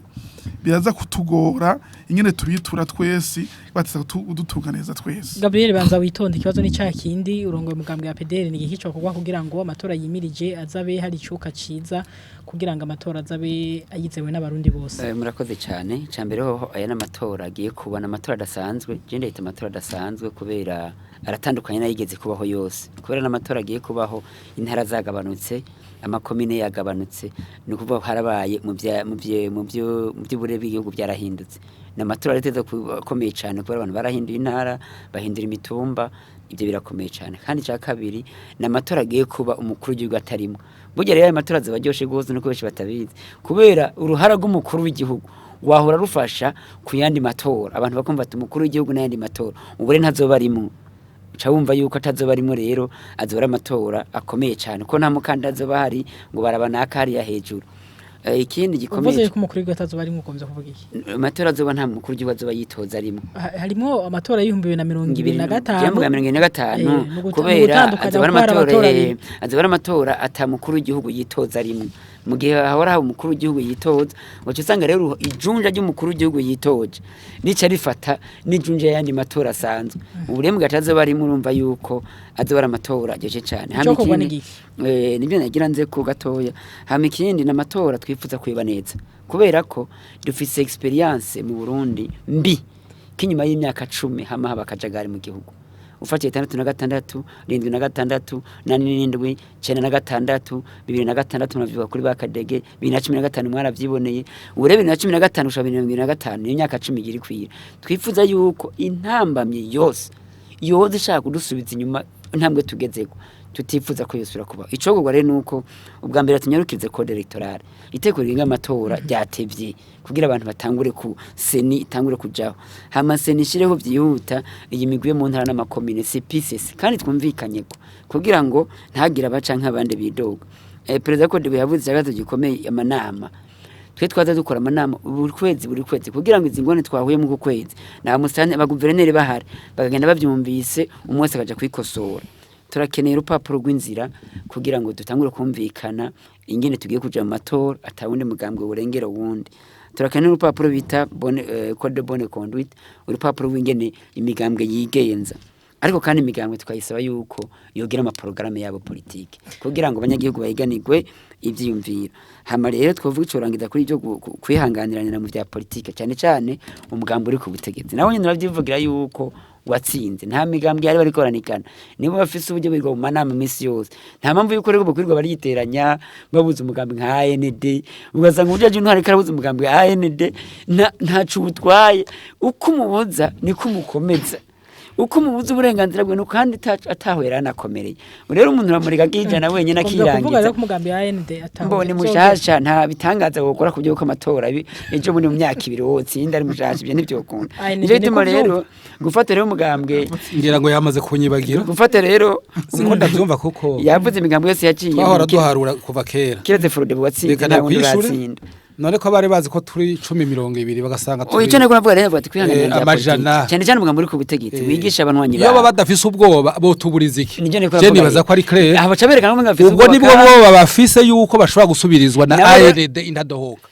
C: biraza kutugora ingene tubitura twese, bateza kudutunganiriza twese.
B: Gabriel, banza witonde, ikibazo ni ca kindi. Urongoye umugambwe wa PDR, ni igiki cokorwa kugira ngo amatora yimirije azabe hari icuka ciza, kugira ngo amatora azabe ayizewe n'abarundi bose?
E: Murakoze cyane. Icya mbere hoho, aya n'amatora agiye kuba n'amatora adasanzwe. Je ndahita amatora adasanzwe kubera aratandukanye n'ayigeze kubaho yose, kubera n'amatora agiye kubaho intara zagabanutse, amakomine yagabanutse. Ni ukuvuga ko harabaye mu bya mu bye mu byo mu by'uburere bw'igihugu byarahindutse. Ni amatora arateza akomeye cyane kubera abantu barahinduye intara, bahindura imitumba. Ibyo birakomeye cyane. Kandi icya kabiri, ni amatora agiye kuba umukuru w'igihugu atarimo. Burya rero ayo matora azoba aryoshe rwose, nuko benshi batabizi, kubera uruhara rw'umukuru w'igihugu wahora rufasha ku yandi matora, abantu bakumva ati umukuru w'igihugu n'ayandi matora. Ubu rero ntazoba arimwo, uca wumva yuko atazoba arimo. Rero azoba ari amatora akomeye cyane ko nta mukandida azoba ahari ngo baraba naka hariya hejuru. Ikindi gikomeye,
B: Uvuze yuko umukuru w'igihugu atazoba arimwo, ukomeza kuvuga iki?
E: Amatora azoba nta mukuru w'igihugu azoba yitoza arimwo.
B: Harimwo amatora y'2025.
E: Byambuga 75.
B: Mu
E: Kubera
B: gutandukanya
E: azoba ari
B: kuko hari
E: amatora
B: amatora abiri.
E: Azoba ari amatora ata mukuru w'igihugu yitoza arimwo, mu gihe hahora haba umukuru w'igihugu yitoza. Waca usanga rero ijunja ry'umukuru w'igihugu yitoje rica rifata n'ijunja y'ayandi matora asanzwe. Ubu rero mugaca azoba arimwo, urumva yuko azoba ari amatora aryoshye cane. Hama
B: Icokorwa
E: ikindi-
B: ni igiki?
E: Nibyo nagira nze ko gatoya. Hama ikindi, ni amatora twifuza kwiba neza, kubera ko dufise experience mu Burundi mbi k'inyuma y'imyaka 10 hama haba akajagari mu gihugu. Ufatiye 66, 76, 87, 96, 2006, muravyuka kuri bakadege, 2015 mwaravyiboneye. Ubu rero 2015 gushika 2025 ni imyaka 10 igira ikwira. Twifuza yuko intambamyi yose yoza ishaka kudusubiza inyuma intambwe tugezeko, tutifuza ko yosubira kuba. Icokorwa rero nuko ubwa mbere tunyarukize code électorale, itegeko rigenga amatora ryatevye, kugira abantu batangure ku CENI itangure kujaho. Hama CENI ishireho vyihuta iyi migwi yo mu ntara n'amakomine, CPCC, kandi twumvikanye ko kugira ngo ntagire abaca nk'abandi bidoga. Perezida Code yavuze ikibazo gikomeye, amanama. Twe twaza dukora amanama buri kwezi, buri kwezi, kugira ngo izi ngorane twahuye mu kwezi nta musane abaguverineri bahari bakagenda bavyumvise, umwe wese akaja kwikosora. Turakeneye urupapuro rw'inzira kugira ngo dutangure kumvikana ingene tugiye kuja mu matora atawundi mugambwe urengera uwundi. Turakeneye urupapuro bita bonne, code de bonne conduite, urupapuro rw'ingene imigambwe yigenza. Ariko kandi imigambwe tukayisaba yuko yogira amaporogaramu yabo politike kugira ngo abanyagihugu bahiganirwe ivyiyumviro. Hama rero twovuga icorangiza kuri ibyo kwihanganiranira mu vya politike, cyane cyane umugambi uri ku butegetsi nawe nyine uravyivugira yuko watsinze. Nta migambwe yari bariko baranikana, nibo bafise uburyo birirwa mu manama iminsi yose. Nta mpamvu yuko rero bakwirirwa bariteranya babuze umugambi nka AND, ugasanga ubujaje intwari karabuze umugambi wa AND ntaco ubutwaye. Uko umubuza niko umukomeza, uko umubuza uburenganzira bwe nuko kandi ataho yari anakomereye. Rero umuntu uramureka akijana wenyine
B: Ukomeza kuvuga
E: akirangiza.
B: rero ko umugambi wa AND ataho
E: Mbone mushasha nta bitangaza wokora ku byo amatora ejo muri mu myaka 2 wotsinda ari mushasha, ibyo ntivyokunda.
B: AND
E: Nico gituma
B: niko
E: rero gufata rero umugambwe
D: Ngira ngo yamaze kunyibagira.
E: Gufata rero
D: Siko ndavyumva kuko
E: yavuze imigambi yose yaciye
D: twahora duharura kuva kera.
E: Kiretse Frodebu watsinze,
D: Reka
E: nta wundi
D: ndakwishure.
E: uratsinda.
D: None ko bari bazi ko turi 10, 20, bagasanga
E: Oya, icyo niko navuga rero, ati kwihanganira bya
D: amajana.
E: politiki, cyane cyane umugambi uri ku butegetsi wigisha abanywanyi
D: Iyo baba
E: bawe.
D: badafise ubwoba botuburiza iki?
E: Nivyo niko
D: Je
E: navuga
D: nibaza
E: rero.
D: ko ari clair.
E: Aho baca berekana ko umenga bafise
D: Ubwo
E: ubwoba
D: nibwo
E: kandi-
D: boba bafise yuko bashobora gusubirizwa na
E: Nabo-
D: ARD intadohoka.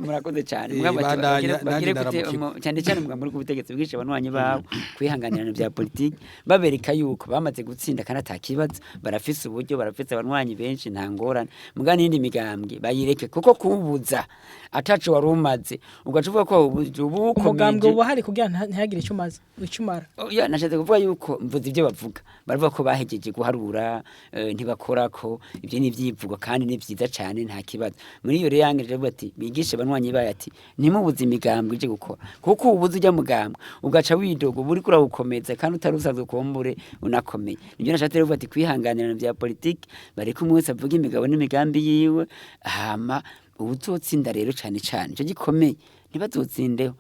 E: Murakoze cyane.
D: Eh,
E: Mugabo ati
D: bandanya,
E: bagire
D: nanjye
E: gute,
D: ndaramukirwa.
E: Cyane cyane umugambi uri ku butegetsi wigisha abanywanyi babo kwihanganirana bya politiki, babereka yuko bamaze gutsinda kandi atakibazo, barafise uburyo, barafise abanywanyi benshi, nta ngorane. Mugabo n'iyindi migambwe bayireke, kuko kuwubuza ataco wari umaze, ugaca uvuga ko wawubujije ubu
B: Umugambwe
E: ukomeje.
B: uba hari kugira ntihagire icyo umaze, icyo umara.
E: Oya, nashatse kuvuga yuko mvuze ibyo bavuga, baravuga ko bahejeje guharura, ntibakora ko ibyo ni ivyivugwa kandi ni vyiza cyane, nta kibazo. Muri iyo rero yangeje avuga ati bigishe. abanywanyi bayo ati ntimubuze imigambwe ije gukora, kuko ubuze ujya mugambwe ugaca widoga uba uriko urawukomeza kandi utari usanzwe kumbure unakomeye. Nibyo nashatse rero kuvuga ati kwihanganirana bya politiki, bareke umwe wese avuge imigabo n'imigambi yiwe, hama uwuzotsinda rero cane cane ico gikomeye ntibazotsindeho,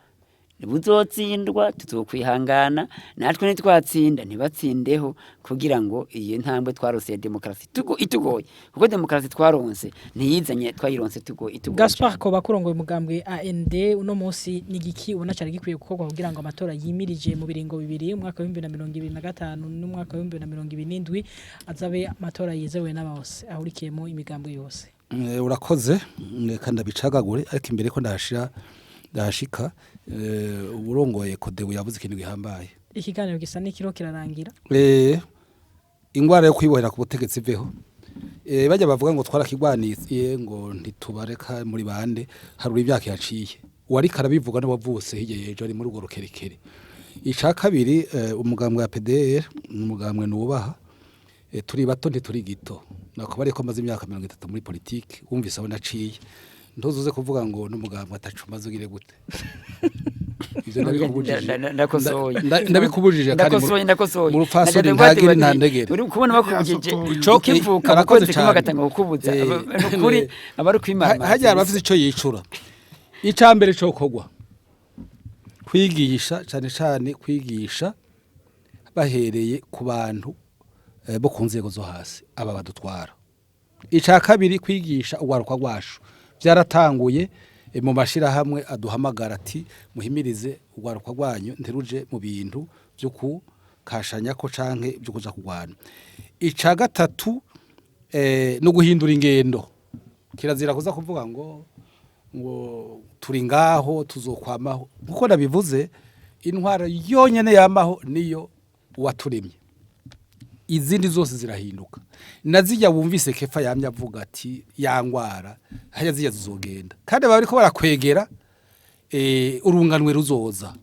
E: buzotsindwa tuzokwihangana, natwe nitwatsinda ntibatsindeho, kugira ngo iyo ntambwe twarose ya demokarasi itugoye, kuko demokarasi twaronse ntiyizanye, twayironse itugoye.
B: Gaspar Koba kurongoye umugambwe AND, uno munsi ni igiki ubona cari gikwiye gukorwa kugira ngo amatora yimirije mu biringo bibiri, umwaka wa 2025 n'umwaka wa 2027, azabe amatora yizewe n'abose ahurikiyemo imigambwe yose?
D: Urakoze, reka ndabicagagure, ariko imbere ko ndahashika, uburongoye kodebu yavuze ikintu gihambaye.
B: Ikiganiro gisa n'ikiro kirarangira.
D: Ingwara yo kwibohera ku butegetsi iveho. Bajya bavuga ngo twarakigwaniye ngo ntitubareka muri bande, harura imyaka yaciye, uwariko arabivuga n'uwavutse hirya y'ejo ari muri urwo rukerekere. Ica kabiri, umugambwe wa PDR ni umugambwe nubaha. Turi bato ntituri gito, nakuba ariko maze imyaka 30 muri politike, wumvise aho naciye, ntuzuze kuvuga ngo n'umugambwe atacumaze ugire gute. Ivyo ndabikubujije.
E: Ndakosoye.
D: Ndabikubujije kandi
E: Ndakosoye, ndakosoye.
D: mu rupfasoni
E: Nagira ngo
D: ntagire
E: bati-
D: ntandegere.
E: Uri kubona bakubujije ukivuka mu
D: Arakoze
E: kwezi kumwe
D: cane.
E: bagatanga kukubuza. Nukuri aba ari kwimara.
D: Hajya abafise ico yicura. Ica mbere cokorwa, kwigisha cane cane, kwigisha bahereye ku bantu bo ku nzego zo hasi, aba badutwara. Ica kabiri, kwigisha urwaruka rwacu. Byaratanguye mu mashirahamwe aduhamagara ati muhimirize urwaruka rwanyu ntiruje mu bintu byo kukashanya ko canke byo kuja kurwana. Ica gatatu, no guhindura ingendo. Kirazira kuza kuvuga ngo turi ngaho tuzokwamaho. Nkuko nabivuze, intwaro yonyene yamaho niyo uwaturemye, izindi zose zirahinduka. Na zijya wumvise Kefa yamye avuga ati yangwara hajya zijya zizogenda, kandi baba bariko barakwegera urunganwe ruzoza,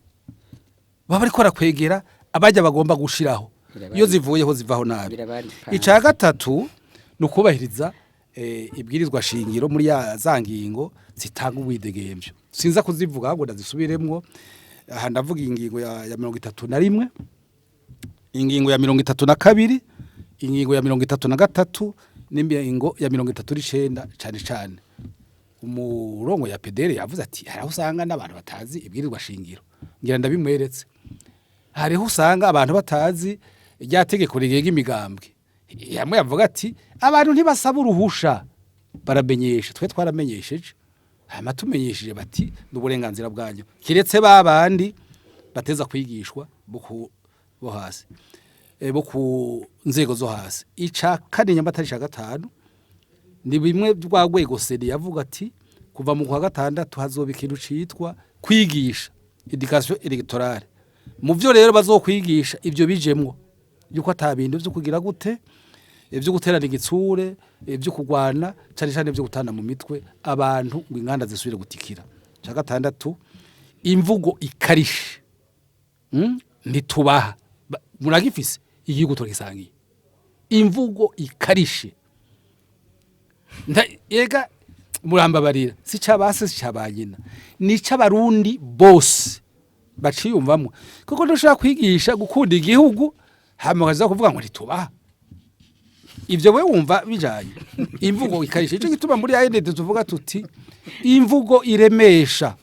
D: baba bariko barakwegera abajya bagomba gushiraho. Iyo zivuyeho zivaho nabi.
E: Birabari.
D: Ica gatatu ni ukubahiriza ibwirizwa shingiro muri ya za ngingo zitanga ubwidegemvyo. Sinza kuzivuga ngo ndazisubiremwo aha, ndavuga ingingo ya 31, ingingo ya 32, ingingo ya 33 n'ingingo ya 39. Cane cane umurongo ya PDR yavuze ati hari aho usanga n'abantu batazi ibwirizwa shingiro, ngira ndabimweretse. Hariho usanga abantu batazi rya tegeko rigenga imigambwe, yamwe yavuga ati abantu ntibasaba uruhusha, baramenyesha. Twe twaramenyesheje, hama tumenyesheje bati n'uburenganzira bwanyu, kiretse babandi bateza kwigishwa bo hasi, bo ku nzego zo hasi. Ica kane nyamata ica gatanu ni bimwe rwa rwego seni yavuga ati kuva mu kwa gatandatu hazoba ikintu citwa kwigisha education électorale. Mu byo rero bazokwigisha ibyo bijemwo yuko ata bintu byo kugira gute, ibyo guterana igitsure, ibyo kurwana, cyane cyane ibyo gutana mu mitwe abantu ngo inganda zisubire gutikira. Cya gatandatu, imvugo ikarishe. Ntitubaha. Muragifise igihugu turagisangiye, imvugo ikarishe. Ega murambabarira, si cabase si cabanyina, ni c'abarundi bose baciyumvamwo, kuko ntushobora kwigisha gukunda igihugu hama ukaza kuvuga ngo ntitubaha. Ivyo we wumva bijanye imvugo ikarishe. Ico gituma muri AND tuvuga tuti imvugo iremesha.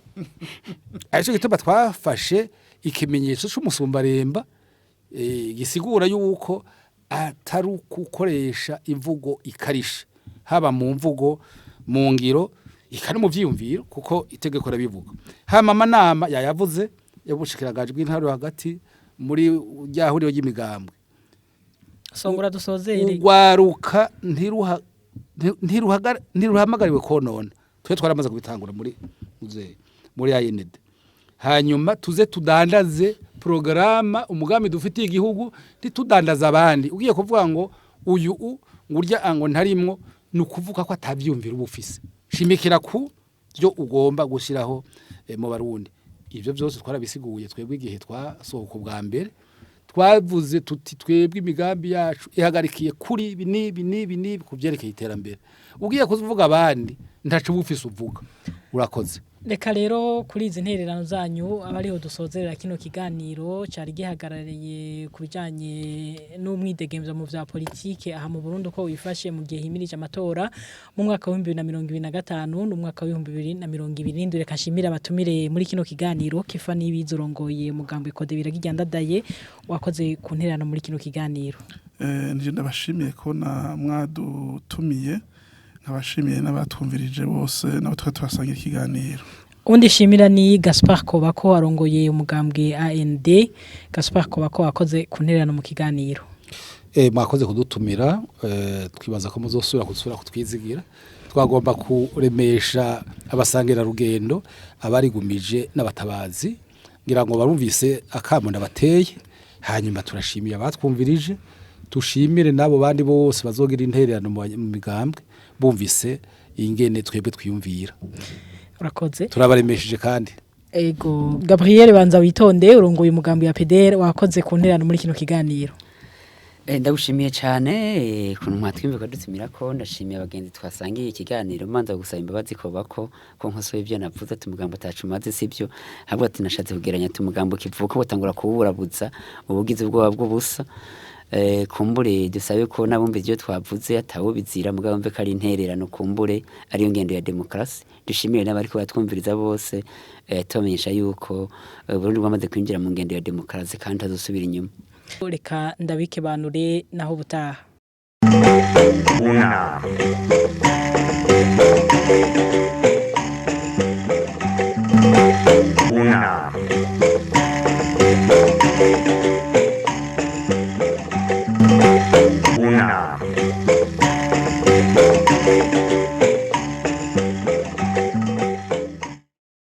D: Arico gituma twafashe ikimenyetso c'umusumbaremba, gisigura yuko atari ukukoresha imvugo ikarishe, haba mu mvugo, mu ngiro, ika no mu vyiyumviro, kuko itegeko rabivuga. Hama amanama yayavuze y'ubushikiranganje bw'intara hagati muri rya huriro ry'imigambwe.
B: Songora dusozere.
D: Urwaruka ntiruhamagariwe konona. Twe twaramaze kubitangura muri muzehe muri AND. Hanyuma tuze tudandaze programa, umugambi dufitiye igihugu, ntitudandaza abandi. Ugiye kuvuga ngo uyu ngo urya ngo ntarimwo, ni ukuvuga ko atavyumvira uba ufise. Shimikira ku byo ugomba gushyiraho mu Barundi. Ivyo byose twarabisiguye twebwe igihe twasohoka ubwa mbere. Twavuze tuti twebwe imigambi yacu ihagarikiye kuri ibi n'ibi n'ibi n'ibi ku byerekeye iterambere. Ugiye kuvuga abandi, ntaco uba ufise uvuga. Urakoze.
B: Reka rero kuri izi ntererano zanyu abariho dusozerera kino kiganiro cyari gihagarariye ku bijyanye n'umwidegemvyo mu vya politike aha mu Burundi, uko wifashe mu gihe himirije amatora mu mwaka wa 2025 n'umwaka wa 2027. Reka nshimire abatumire muri kino kiganiro. Kefa Nibizi, urongoye mugambwe Kode Biragijyandadaye, wakoze ku ntererano muri kino kiganiro.
C: Nije ndabashimiye kubona mwadutumiye, nkabashimiye n'abatwumvirije bose n'abo twari tubasangira ikiganiro.
B: Undi shimira ni Gaspard Kobako, arongoye umugambwe AND. Gaspard Kobako, wakoze ku ntererano mu kiganiro.
D: Mwakoze kudutumira. Twibaza ko muzosubira gusubira kutwizigira. Twagomba kuremesha abasangira rugendo, abarigumije n'abatabazi, ngira ngo barumvise akamo ndabateye. Hanyuma turashimiye abatwumvirije, tushimire n'abo bandi bose bazogira intererano mu migambwe bumvise ingene twebwe twiyumvira.
B: Urakoze.
D: Turabaremesheje kandi.
B: Ego, Gabriel Banza Witonde, urongoye umugambi wa PDR, wakoze ku ntererano muri kino kiganiro.
E: Ndagushimiye cyane kuntu mwatwimve kadutumira ko ndashimiye abagenzi twasangiye ikiganiro. Manza gusaba imbabazi ko nkosoye ibyo navuze ati umugambo atacumaze, sibyo, ahubwo ati nashatse kugeranya ati umugambo kivuka butangura kuwurabuza ubugize ubwoba bw'ubusa. Kumbure dusabe ko nabumva ibyo twavuze atawubizira, mugabo mve ko ari intererano, kumbure ariyo ngendo ya demokarasi. Dushimire n'abariko batwumviriza bose, tubamenyesha yuko Burundi bwamaze kwinjira mu ngendo ya demokarasi kandi tazosubira inyuma.
B: Reka ndabike banure, naho ubutaha.
A: Una.